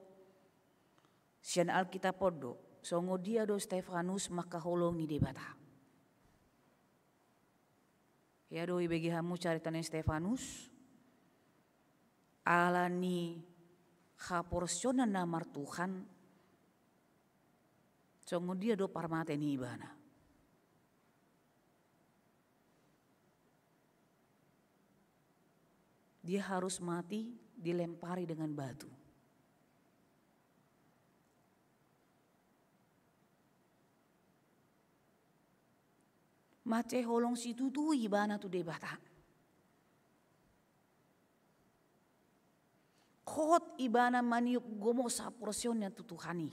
sian Alkitab on do, songon dia do Stefanus mangkaholongi Debata. Ia do ibege hamu carita ni Stefanus, ala ni haporseaonna na martuhan, songon dia do parmate ni ibana. Dia harus mati dilempari dengan batu. Mansai holong situtu ibana tu Debata. Hot ibana maniop gomos haporseaonna tu Tuhan i.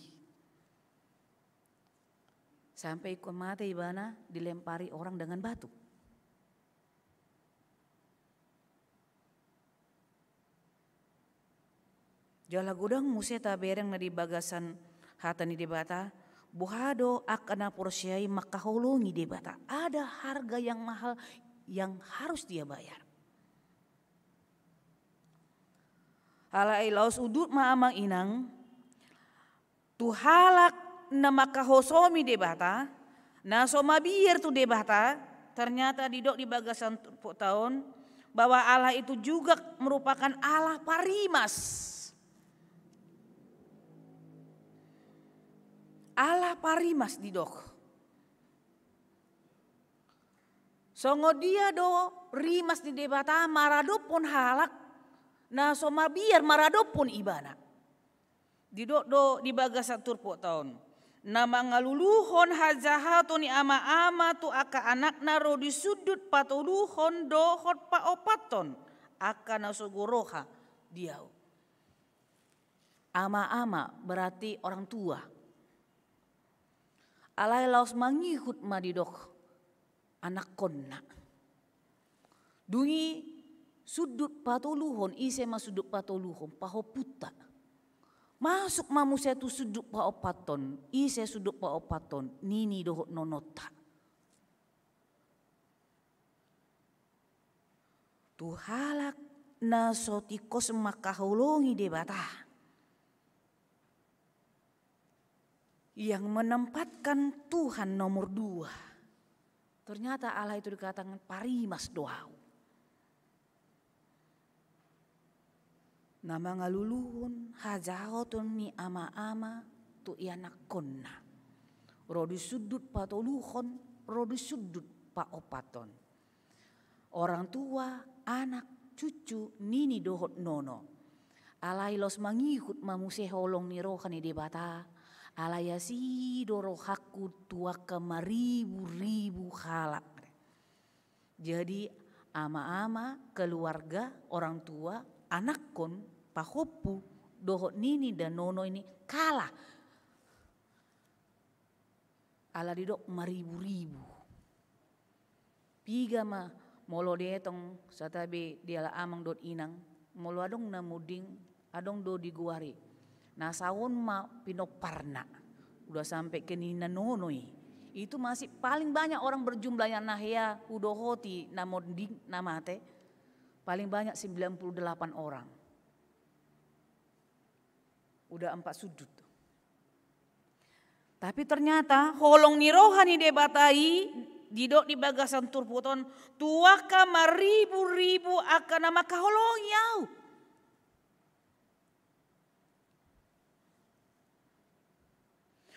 Sampai ingkon mate ibana dilempari orang dengan batu. Jala godang muse tabereng na di bagasan hata ni Debata, boha do angka na porsea i mangkaholongi Debata. Ada harga yang mahal yang harus dia bayar. Alai laos udut ma, amang inang, tu halak na mangkahosomi Debata, na so mabiar tu Debata, ternyata didok di bagasan turpukta on bahwa Allah itu juga merupakan Allah parimas. Allah parimas didok. Songon dia do rimas ni Debata maradophon halak na so mabiar maradophon ibana. Didok do di bagasan turpukta on, Na mangaluluhon hajahaton ni ama-ama tu angka anakna ro di sundut patoluhon dohot paompathon angka na so goroha di ahu. Ama-ama berarti orang tua. Alai laos mangihut ma didok anakkonna. Dung i sundut patoluhon, ise ma sundut patoluhon? Pahompunta. Masuk ma muse tu sundut paompathon, ise sundut paompathon? Nini dohot nononta. Tu halak na so tingkos mangkaholongi Debata, yang menempatkan Tuhan nomor dua. Ternyata Allah itu dikatakan parimas do ahu. Na mangaluluhon hajahaton ni ama-ama tu ianakkonna. Ro di sundut patoluhon, ro di sundut paompathon. Orang tua, anak, cucu, nini dohot nono. Alai laos mangihut ma muse holong ni roha ni Debata, alai asi do rohangku tu angka maribu-ribu halak. Jadi ama-ama, keluarga, orang tua, anakkon, pahompu, dohot nini dan nono ini kalah. Ala didok maribu-ribu. Piga ma molo dietong satabe diala amang dohot inang, molo adong na munding, adong do digoari. Na saon ma pinomparna. Udah sampai ke nini nono i. Itu masih paling banyak orang berjumlah yang na hea hudohoti na munding na mate. Paling banyak sembilan puluh delapan orang. Udah empat sundut. Tapi ternyata holong ni roha ni Debata i didok di bagasan turpuk on, tu angka maribu-ribu angka na mangkaholongi ahu.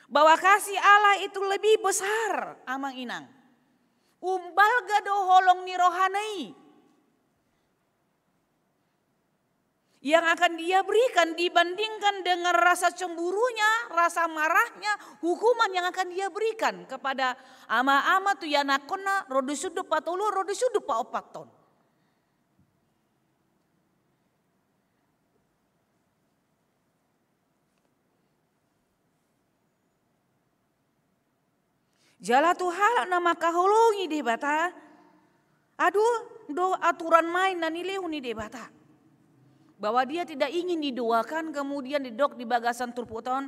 Bahwa kasih Allah itu lebih besar, amang inang. Umbalga do holong ni rohana i yang akan dia berikan dibandingkan dengan rasa cemburunya, rasa marahnya, hukuman yang akan dia berikan kepada ama-ama tu ianakkonna, ro di sundut patolu, ro di sundut paompathon. Jala tu halak na mangkaholongi Debata, adong do aturan main na nilehon ni Debata. Bahwa dia tidak ingin didoakan, kemudian didok di bagasan turpuk on,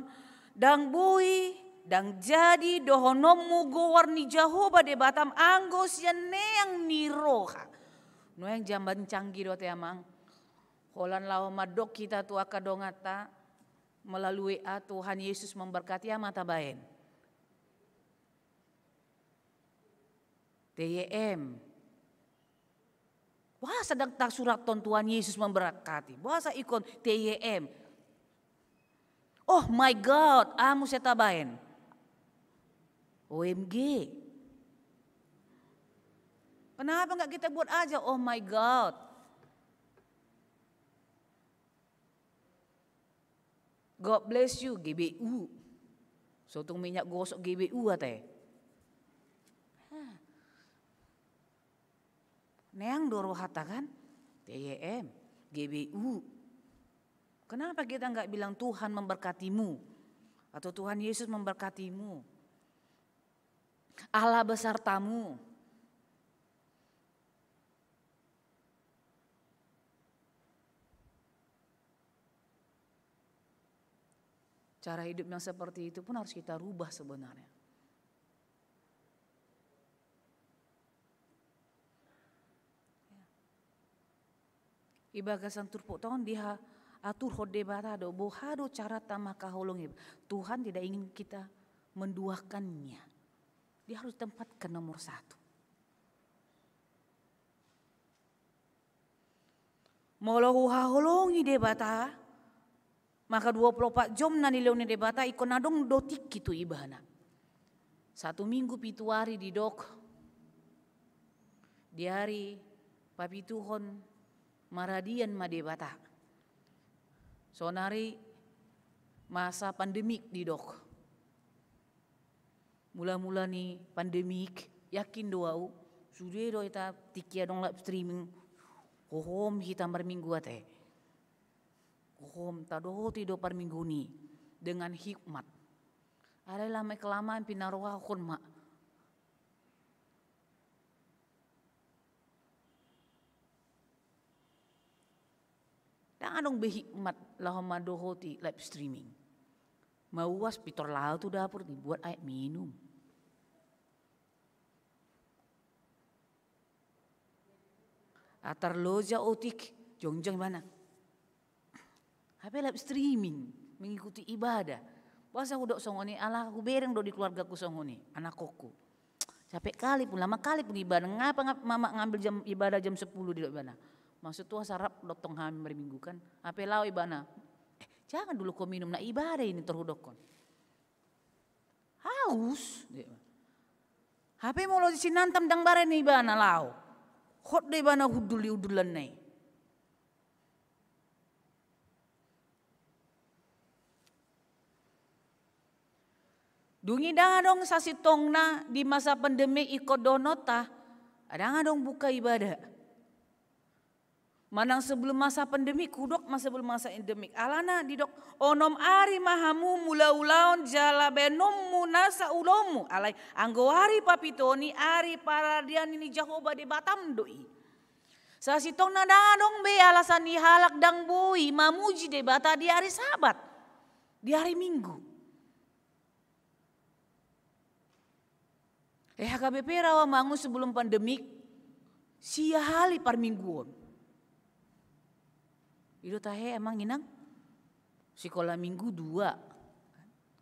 ndang boi, ndang jadi dohononmu goar ni Jahowa Debatam anggo sian neang ni roha. Nuaeng zaman canggih do ate amang. Holan laho mandok hita tu angka donganta melalui W A, Tuhan Yesus memberkati, aha ma tabaen? T Y M. Boasa ndang tasurathon Tuhan Yesus memberkati? Boasa ingkon T Y M? Oh my God, aha muse tabaen? O M G. Kenapa nggak kita buat aja, oh my God? God bless you, G B U. So tung minyak gosok G B U ate. Hah. Neang do rohanta kan? T Y M, G B U. Kenapa kita nggak bilang Tuhan memberkatimu? Atau Tuhan Yesus memberkatimu. Allah besertamu. Cara hidup yang seperti itu pun harus kita rubah sebenarnya. Ya. Di bagasan turpuk on diaturhon Debata do, boha do caranta mangkaholongi. Tuhan tidak ingin kita menduakannya. Dia harus tempatkan nomor satu. Molo huhaholongi Debata, maka dua puluh empat jom na nilehon ni Debata, ingkon adong do tingki tu ibana. Satu minggu pitu ari didok, di ari papituhon maradian ma Debata. Sonari masa pandemik didok. Mula-mula ni pandemik, yakin do au, sude do hita tingki adong live streaming, hohom hita marminggu ate. Hohom tadohoti do parmingguon i dengan hikmat. Alai lama-kelamaan pinarohahon ma. Ndang adong be hikmat laho mandohoti live streaming. Mauas pintor laho tu dapur, dibuat aek minum. Atar loja otik, jongjong ibana. Hape live streaming, mengikuti ibadah. Boasa hudok songon i, ala hubereng do di keluargaku songon i, anakkonku. Capek kali pun, lama kali pun ibadah. Ngapa ngap-, mama ngambil jam ibadah jam sepuluh, didok ibana. Maksud tu asa rap do tong hami marminggu kan. Hape laho ibana. "Eh, jangan dulu kau minum, na ibadah ini," tor hudokkon. Haus. Hape molo sinantam ndang bereng ibana laho. Hot do ibana hundul di hundulanna i. Dung i ndang adong sasintongna di masa pandemi ingkon dohononta, ndang adong buka ibadah. Manang sebelum masa pandemi, hudok ma sebelum masa endemik. Alana didok, onom ari ma hamu mangula ulaon jala baenonmu nasa ulaonmu. Alai anggo ari papiton i ari paradian ni Jahowa Debatam do i. Sasintongna ndang adong be alasan ni halak ndang boi mamuji Debata di ari Sabat, di ari Minggu. Eh, H K B P Rawamangun sebelum pandemik, sia hali parmingguon. I do tahe amang inang, sikola minggu dua.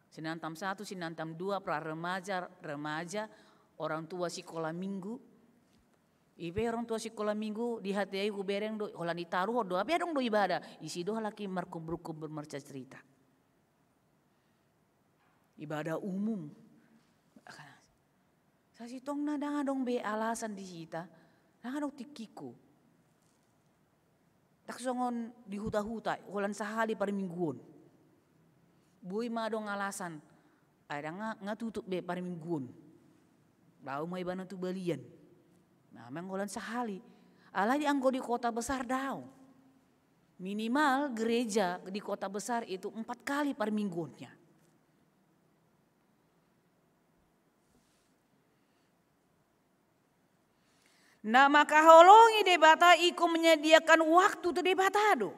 Sinantam satu, sinantam dua, pra remaja, remaja, orang tua sikola minggu. I pe orang tua sikola minggu, di hatiha i hubereng do, holan ditaruhon do, hape adong do ibadah. Isi do halak i markumpul-kumpul marcarita. Ibadah umum. Sasintongna ndang adong be alasan di hita, ndang adong tingkingku. Ndang songon di huta-huta, holan sahali parmingguon. Boi ma adong alasan, ai ndang nga, nga tutup be parmingguon. Laho ma ibana tu balian. Nah, memang holan sahali. Alai anggo di kota besar daong. Minimal gereja di kota besar itu empat kali parmingguonnya. Na mangkaholongi Debata ingkon menyediakan waktu tu Debata do.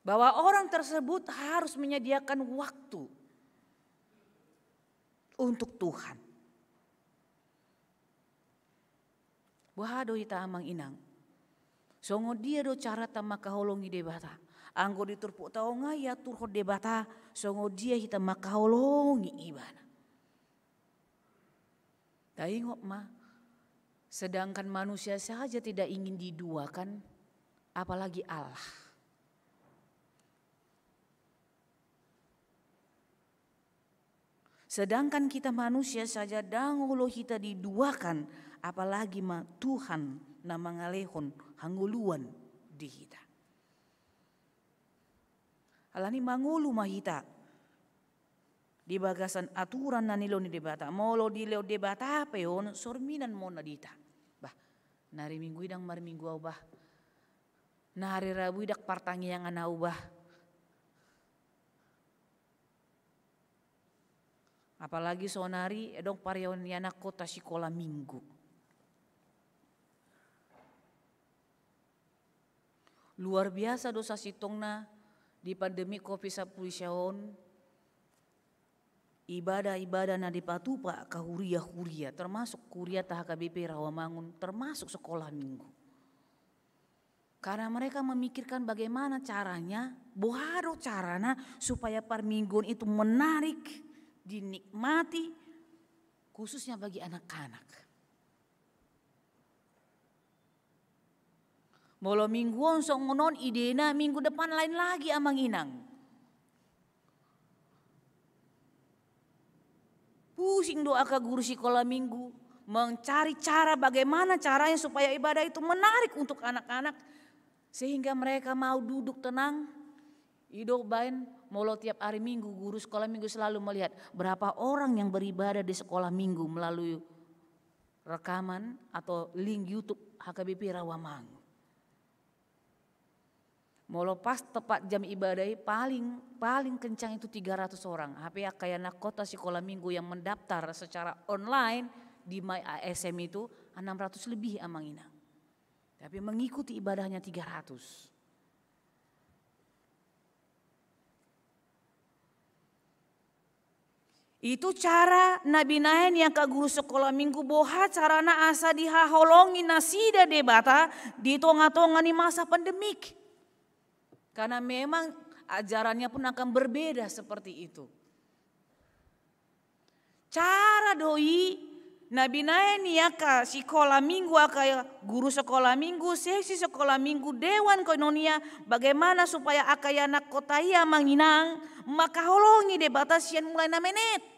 Bahwa orang tersebut harus menyediakan waktu untuk Tuhan. Boha do hita amang inang? Songon dia do caranta mangkaholongi Debata? Anggo di turpukta on nga iaturhon Debata songon dia hita mangkaholongi Ibana. Taingot ma, sedangkan manusia saja tidak ingin diduakan, apalagi Allah. Sedangkan kita manusia saja ndang olo hita diduakan, apalagi ma Tuhan na mangalehon hangoluan di hita. Alani mangolu ma hita di bagasan aturan na nilehon ni Debata. Molo dilehon Debata pe on, sorminan ma on na di hita. Bah, na ari Minggu i ndang marminggu au bah. Na ari Rabu i ndang partangiangan au bah. Apalagi sonari adong pareon ni anakkonta sikola Minggu. Luar biasa do sasintongna di pandemi covid sampulu sia on, ibadah-ibadah na dipatupa angka huria-huria, termasuk hurianta H K B P Rawamangun, termasuk sekolah Minggu. Karena mereka memikirkan bagaimana caranya, boha do carana supaya parmingguon itu menarik, dinikmati, khususnya bagi anak-anak. Molo Minggu on songon on idena, minggu depan lain lagi amang inang. Pusing do angka guru sikola Minggu mencari cara bagaimana caranya supaya ibadah itu menarik untuk anak-anak, sehingga mereka mau duduk tenang, Didok baen, molo tiap hari Minggu, guru sekolah Minggu selalu melihat berapa orang yang beribadah di sekolah Minggu melalui rekaman atau link YouTube H K B P Rawamangun. Molo pas tepat jam ibadah i, paling, paling kencang itu tiga ratus orang. Hape angka anak kota sekolah Minggu yang mendaftar secara online di My A S M itu enam ratus lebih, Amang Inang. Tapi mengikuti ibadahnya tiga ratus. Itu cara na binaen ni angka guru sekolah Minggu, boha carana asa dihaholongi nasida Debata di tonga-tonga ni masa pandemik. Karena memang ajarannya pun akan berbeda seperti itu. Cara do i na binaen ni angka sikola Minggu, angka guru sekolah Minggu, seksi sekolah Minggu, dewan koinonia, bagaimana supaya angka anak kota i, Amang Inang, mangkaholongi Debata sian mulai na menet.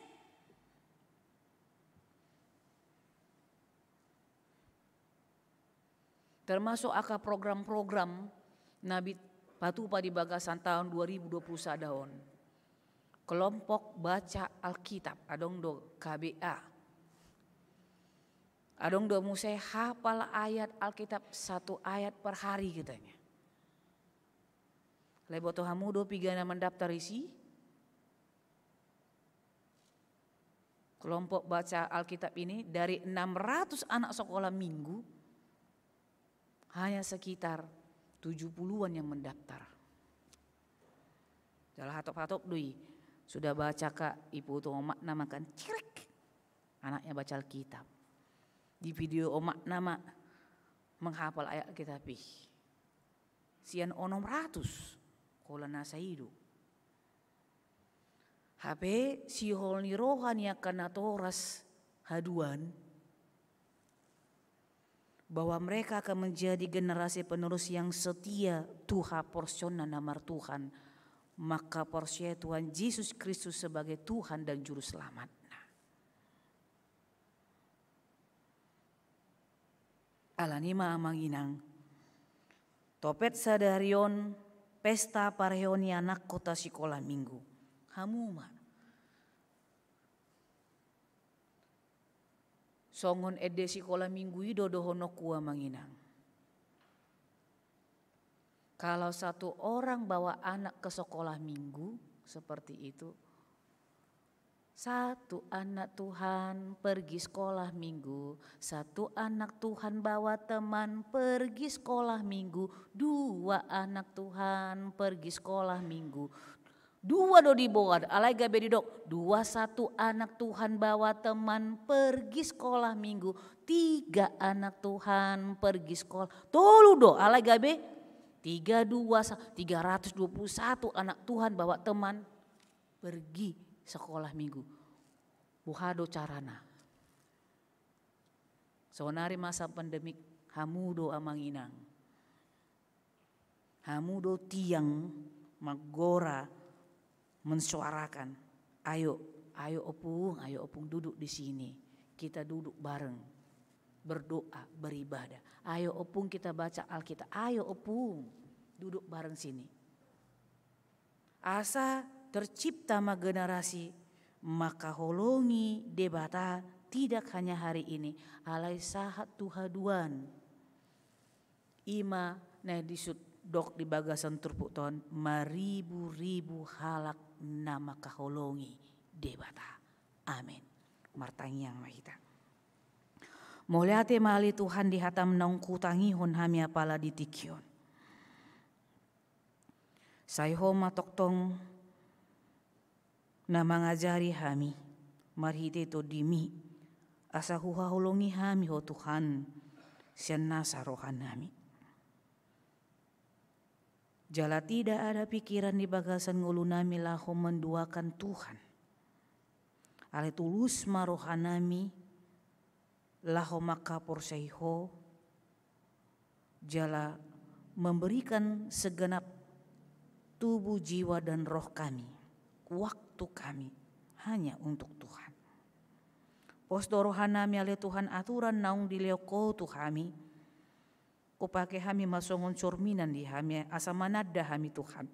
Termasuk angka program-program na bipatupa di bagasan taon dua ribu dua puluh sada on. Kelompok baca Alkitab, adong do K B A. Adong do muse hafal ayat Alkitab satu ayat per hari katanya. Alai boto hamu do piga na mandaftar disi? Kelompok baca Alkitab ini, dari enam ratus anak sekolah Minggu, hanya sekitar tujuh puluhan yang mendaftar. Jala hatop-hatop do i, sudah baca ka, iputung omakna ma kan, cirik, anaknya baca Alkitab. Di video omakna ma menghafal ayat Alkitab i. Sian onom ratus, holan asa i do. Hape sihol ni roha ni angka natoras haduan, bahwa mereka akan menjadi generasi penerus yang setia tu haporseaonna na martuhan, mangkaporseai Tuhan Jesus Kristus sebagai Tuhan dan Juru Selamatna. Alani ma, Amang Inang, topet sadari on pesta parheon ni anak kota sikola Minggu. Hamu ma. Songon ende sikola Minggu i do dohononku, Amang Inang. Kalau satu orang bawa anak ke sekolah Minggu seperti itu, satu anak Tuhan pergi sekolah Minggu, satu anak Tuhan bawa teman pergi sekolah Minggu, dua anak Tuhan pergi sekolah Minggu. Dua do diboan, alai gabe didok, dua satu anak Tuhan bawa teman pergi sekolah Minggu, tiga anak Tuhan pergi sekolah. Tolu do, alai gabe tiga dua sa-, tiga ratus dua puluh satu anak Tuhan bawa teman pergi sekolah Minggu. Boha do carana? Saonari masa pandemik, hamu do, Amang Inang. Hamu do tiang manggora, mensuarakan, "Ayo, ayo Opung, ayo Opung duduk di sini. Kita duduk bareng, berdoa, beribadah. Ayo Opung, kita baca Alkitab. Ayo Opung, duduk bareng sini." Asa tercipta ma generasi mangkaholongi Debata, tidak hanya hari ini, alai sahat tu haduan. I ma na didok di bagasan turpukta on, maribu-ribu halak na mangkaholongi Debata. Amen. Martangiang ma hita. Mauliate ma ale Tuhan di hatam naung hutangihon hami apala di tingki on. Sai Ho ma tongtong na mangajari hami marhite Tondim i, asa huhaholongi hami Ho Tuhan, sian nasa rohanami. Jala tidak ada pikiran di bagasan ngolunami laho menduakan Tuhan. Alai tulus ma rohanami laho mangkaporseai Ho, jala memberikan segenap tubuh, jiwa, dan roh kami, waktu kami, hanya untuk Tuhan. Pos do rohanami ale Tuhan aturan naung dilehon Ho tu hami, hupake hami ma songon sorminan di hami asa mananda hami Tuhan.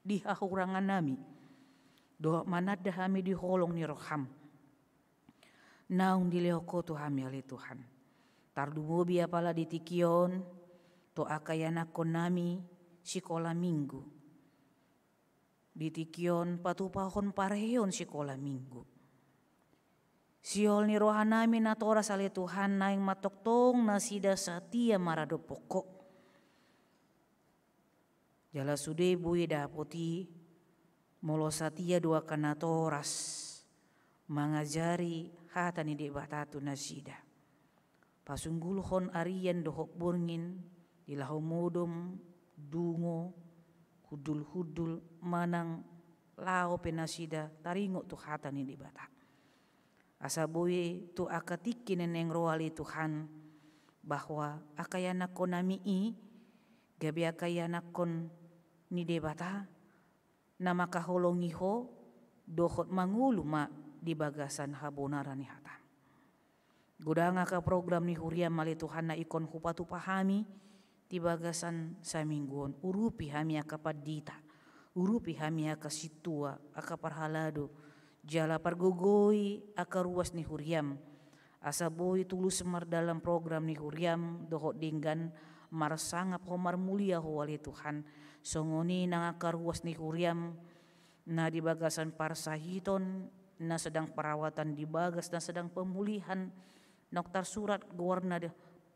di hahurangannami, dohot mananda hami di holong ni roham. Naung dilehon Ho tu hami ale Tuhan. Tarlumobi apala di tingki on, tu angka ianakkonnami sikola minggu. Di tingki on patupahon parheon sikola minggu. Siol ni rohanami natoras ale Tuhan naeng mantongtong nasida satia maradophon Ho. Jala sude boi dapot i, molo satia do angka natoras mangajari hata ni Debata tu nasida. Pasunggulhon arian dohot borngin, di laho modom, dungo, hundulhundul, manang laho pe nasida taringot tu hata ni Debata. Asa boi tu angka tingki na naeng ro ale Tuhan, bahwa angka ianakkonnami i, gabe angka ianakkon ni Debata, na mangkaholongi Ho, dohot mangolu ma di bagasan habonaran ni hata. Godang angka program ni huriam ale Tuhan na ingkon hupatupa hami, di bagasan saminggu on, urupi hami angka pandita, urupi hami angka sintua, angka parhalado, jala pargogoi angka ruas ni huriam, asa boi tulus mardalan program ni huriam, dohot denggan marsangap Ho marmulia Ho ale Tuhan, songon i nang angka ruas ni huriam, na di bagasan parsahiton, na sedang perawatan di bagas, na sedang pemulihan, naung tarsurat goarna di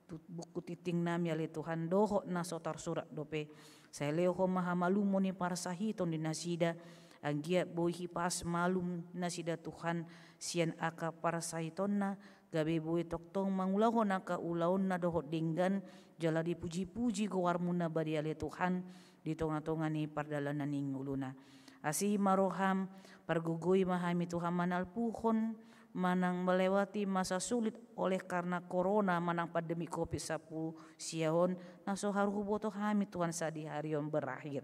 tu buku tingtingnami ale Tuhan, dohot na so tarsurat dope. Sai lehon Ho ma hamalumon ni parsahiton di nasida, anggiat boi hipas malum nasida Tuhan, sian angka parsahitonna, gabe boi tongtong mangulahon angka ulaonna dohot denggan, jala dipujipuji goarmu na badia ale Tuhan, di tongatonga ni pardalanan ni ngoluna. Asi ma roham, pargogoi ma hami Tuhan manalpuhon, manang melewati masa sulit oleh karena corona manang pandemi covid sampulu sia on, na so haru huboto hami Tuhan sadihari on berakhir.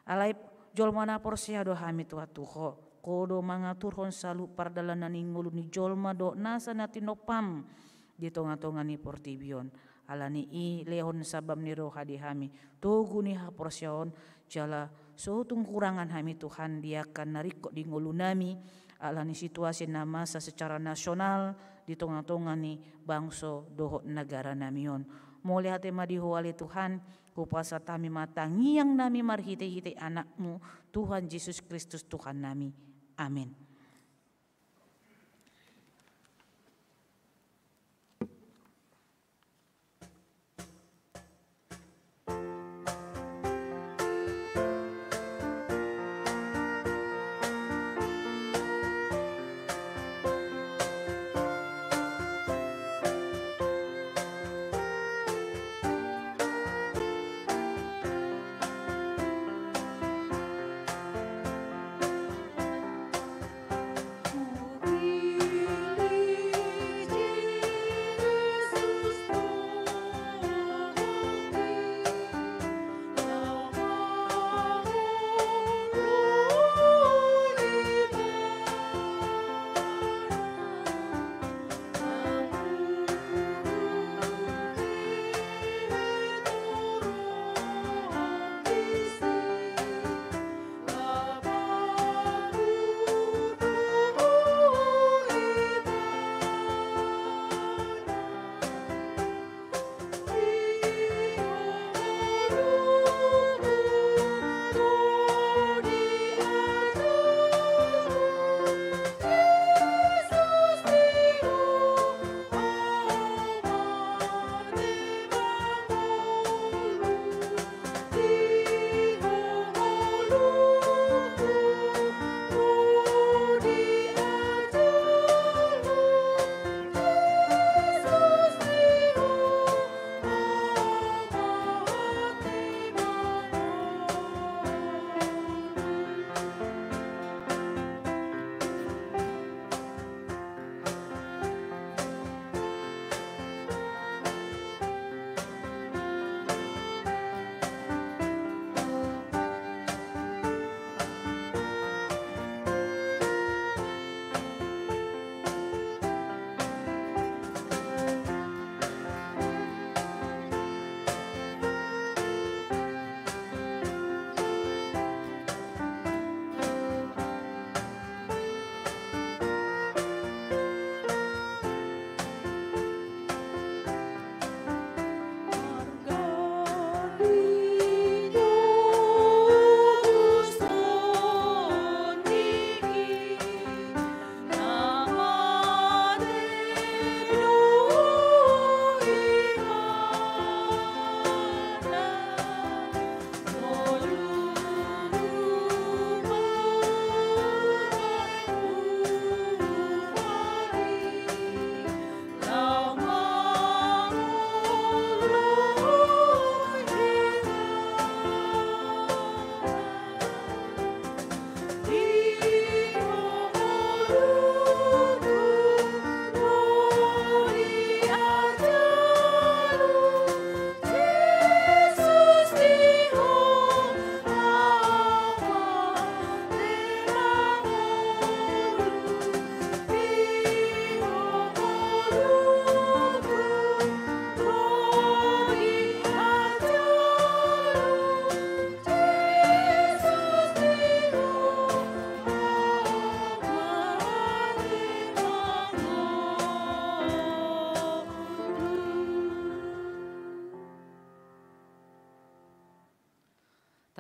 Alai jolma na porsea do hami Tuhan tu Ho, Ho do mangaturhon saluhut pardalanan ni ngolu ni jolma dohot nasa na tinompam di tongatonga ni portibi on. Alani i lehon sabam ni roha di hami, togu ni haporseaon, jala so tung hurangan hami Tuhan di angka na ringkot di ngolunami, alani situasi na masa secara nasional di tongatonga ni bangso dohot negaranami on. Mauliate ma di Ho ale Tuhan, hupasahat hami ma tangiangnami marhitehite Anakmu, Tuhan Jesus Kristus Tuhannami. Amin.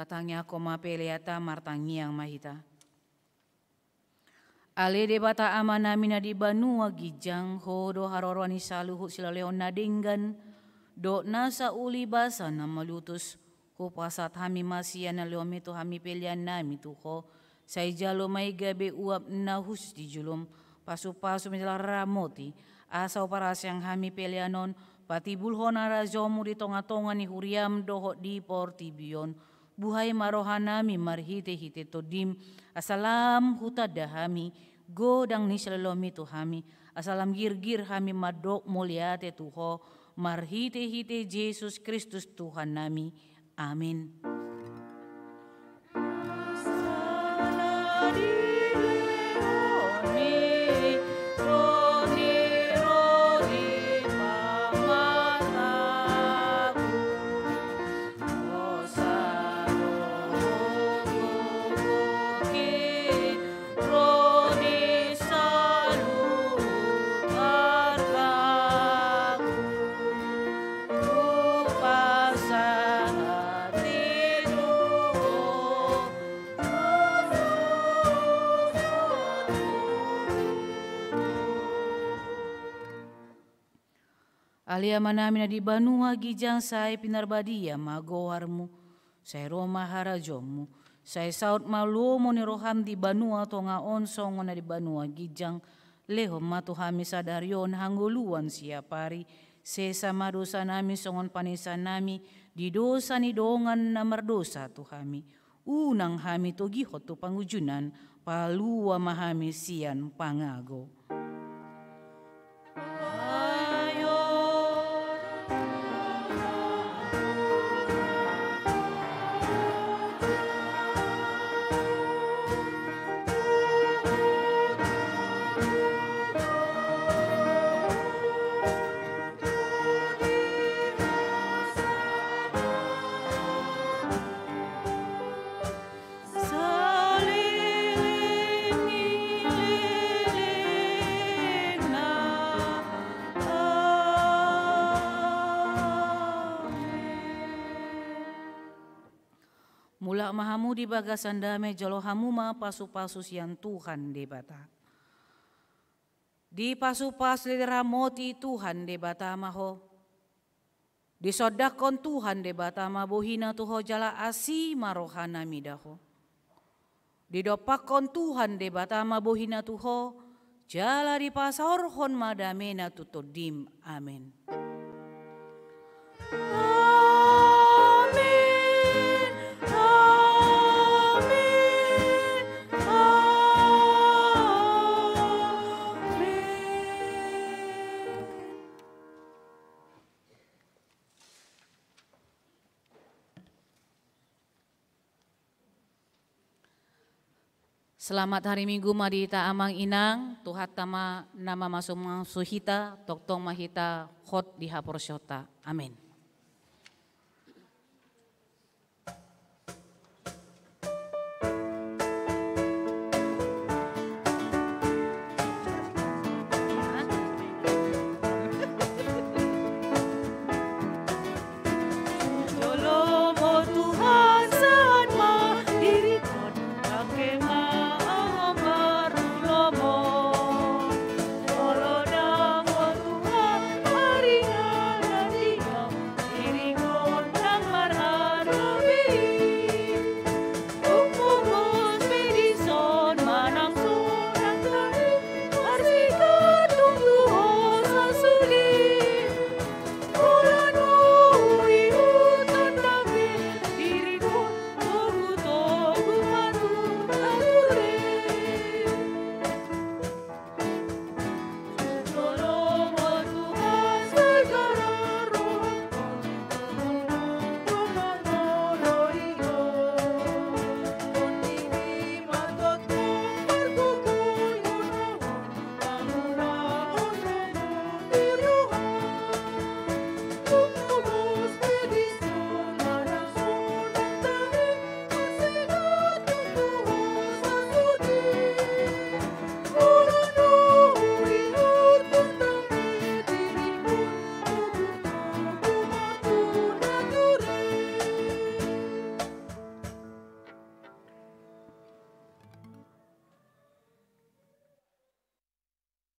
Tangiangkon ma peleanta, martangiang ma hita. Ale Debata Amanami na di banua ginjang, Ho do haroroan ni saluhut silehonlehon na denggan dohot nasa uli basa na malutus. Hupasahat hami ma sian na lehonmi tu hami peleannami tu Ho. Sai jalo ma i gabe uap na hushus di jolom, pasupasu ma jala ramoti, asa huparaseang hami pelean on patimbulhon harajaonmu di tongatonga ni huriam dohot di portibi on. Buhai ma rohanami marhitehite Tondim, asa lam hutanda hami godang ni silehonlehonmi tu hami, asa lam girgir hami mandok mauliate tu Ho, marhitehite Jesus Kristus Tuhannami. Amin. Ale Amanami na di banua ginjang, sai pinarbadia ma goarmu, sai ro ma harajaonmu, sai saut ma lomo ni roham di banua tonga on songon na di banua ginjang. Lehon ma tu hami sadari on hangoluan siapari, sesa ma dosanami songon panesanami di dosa ni dongan na mardosa tu hami. Unang hami togihon tu pangunjunan, palua ma hami sian pangago. Mulak ma hamu di bagasan dame, jalo hamu ma pasupasu sian Tuhan Debata. Dipasupasu, diramoti Tuhan Debata ma ho. Disondangkon Tuhan Debata ma bohina tu ho jala asi ma rohana mida ho. Didompakkon Tuhan Debata ma bohina tu ho, jala dipasaorhon ma damena tu tondim. Amen. Amen, amen, amen. Selamat hari Minggu ma di hita amang inang, Tuhanta ma na mamasumasu hita, tongtong ma hita hot di haporseaonta. Amen.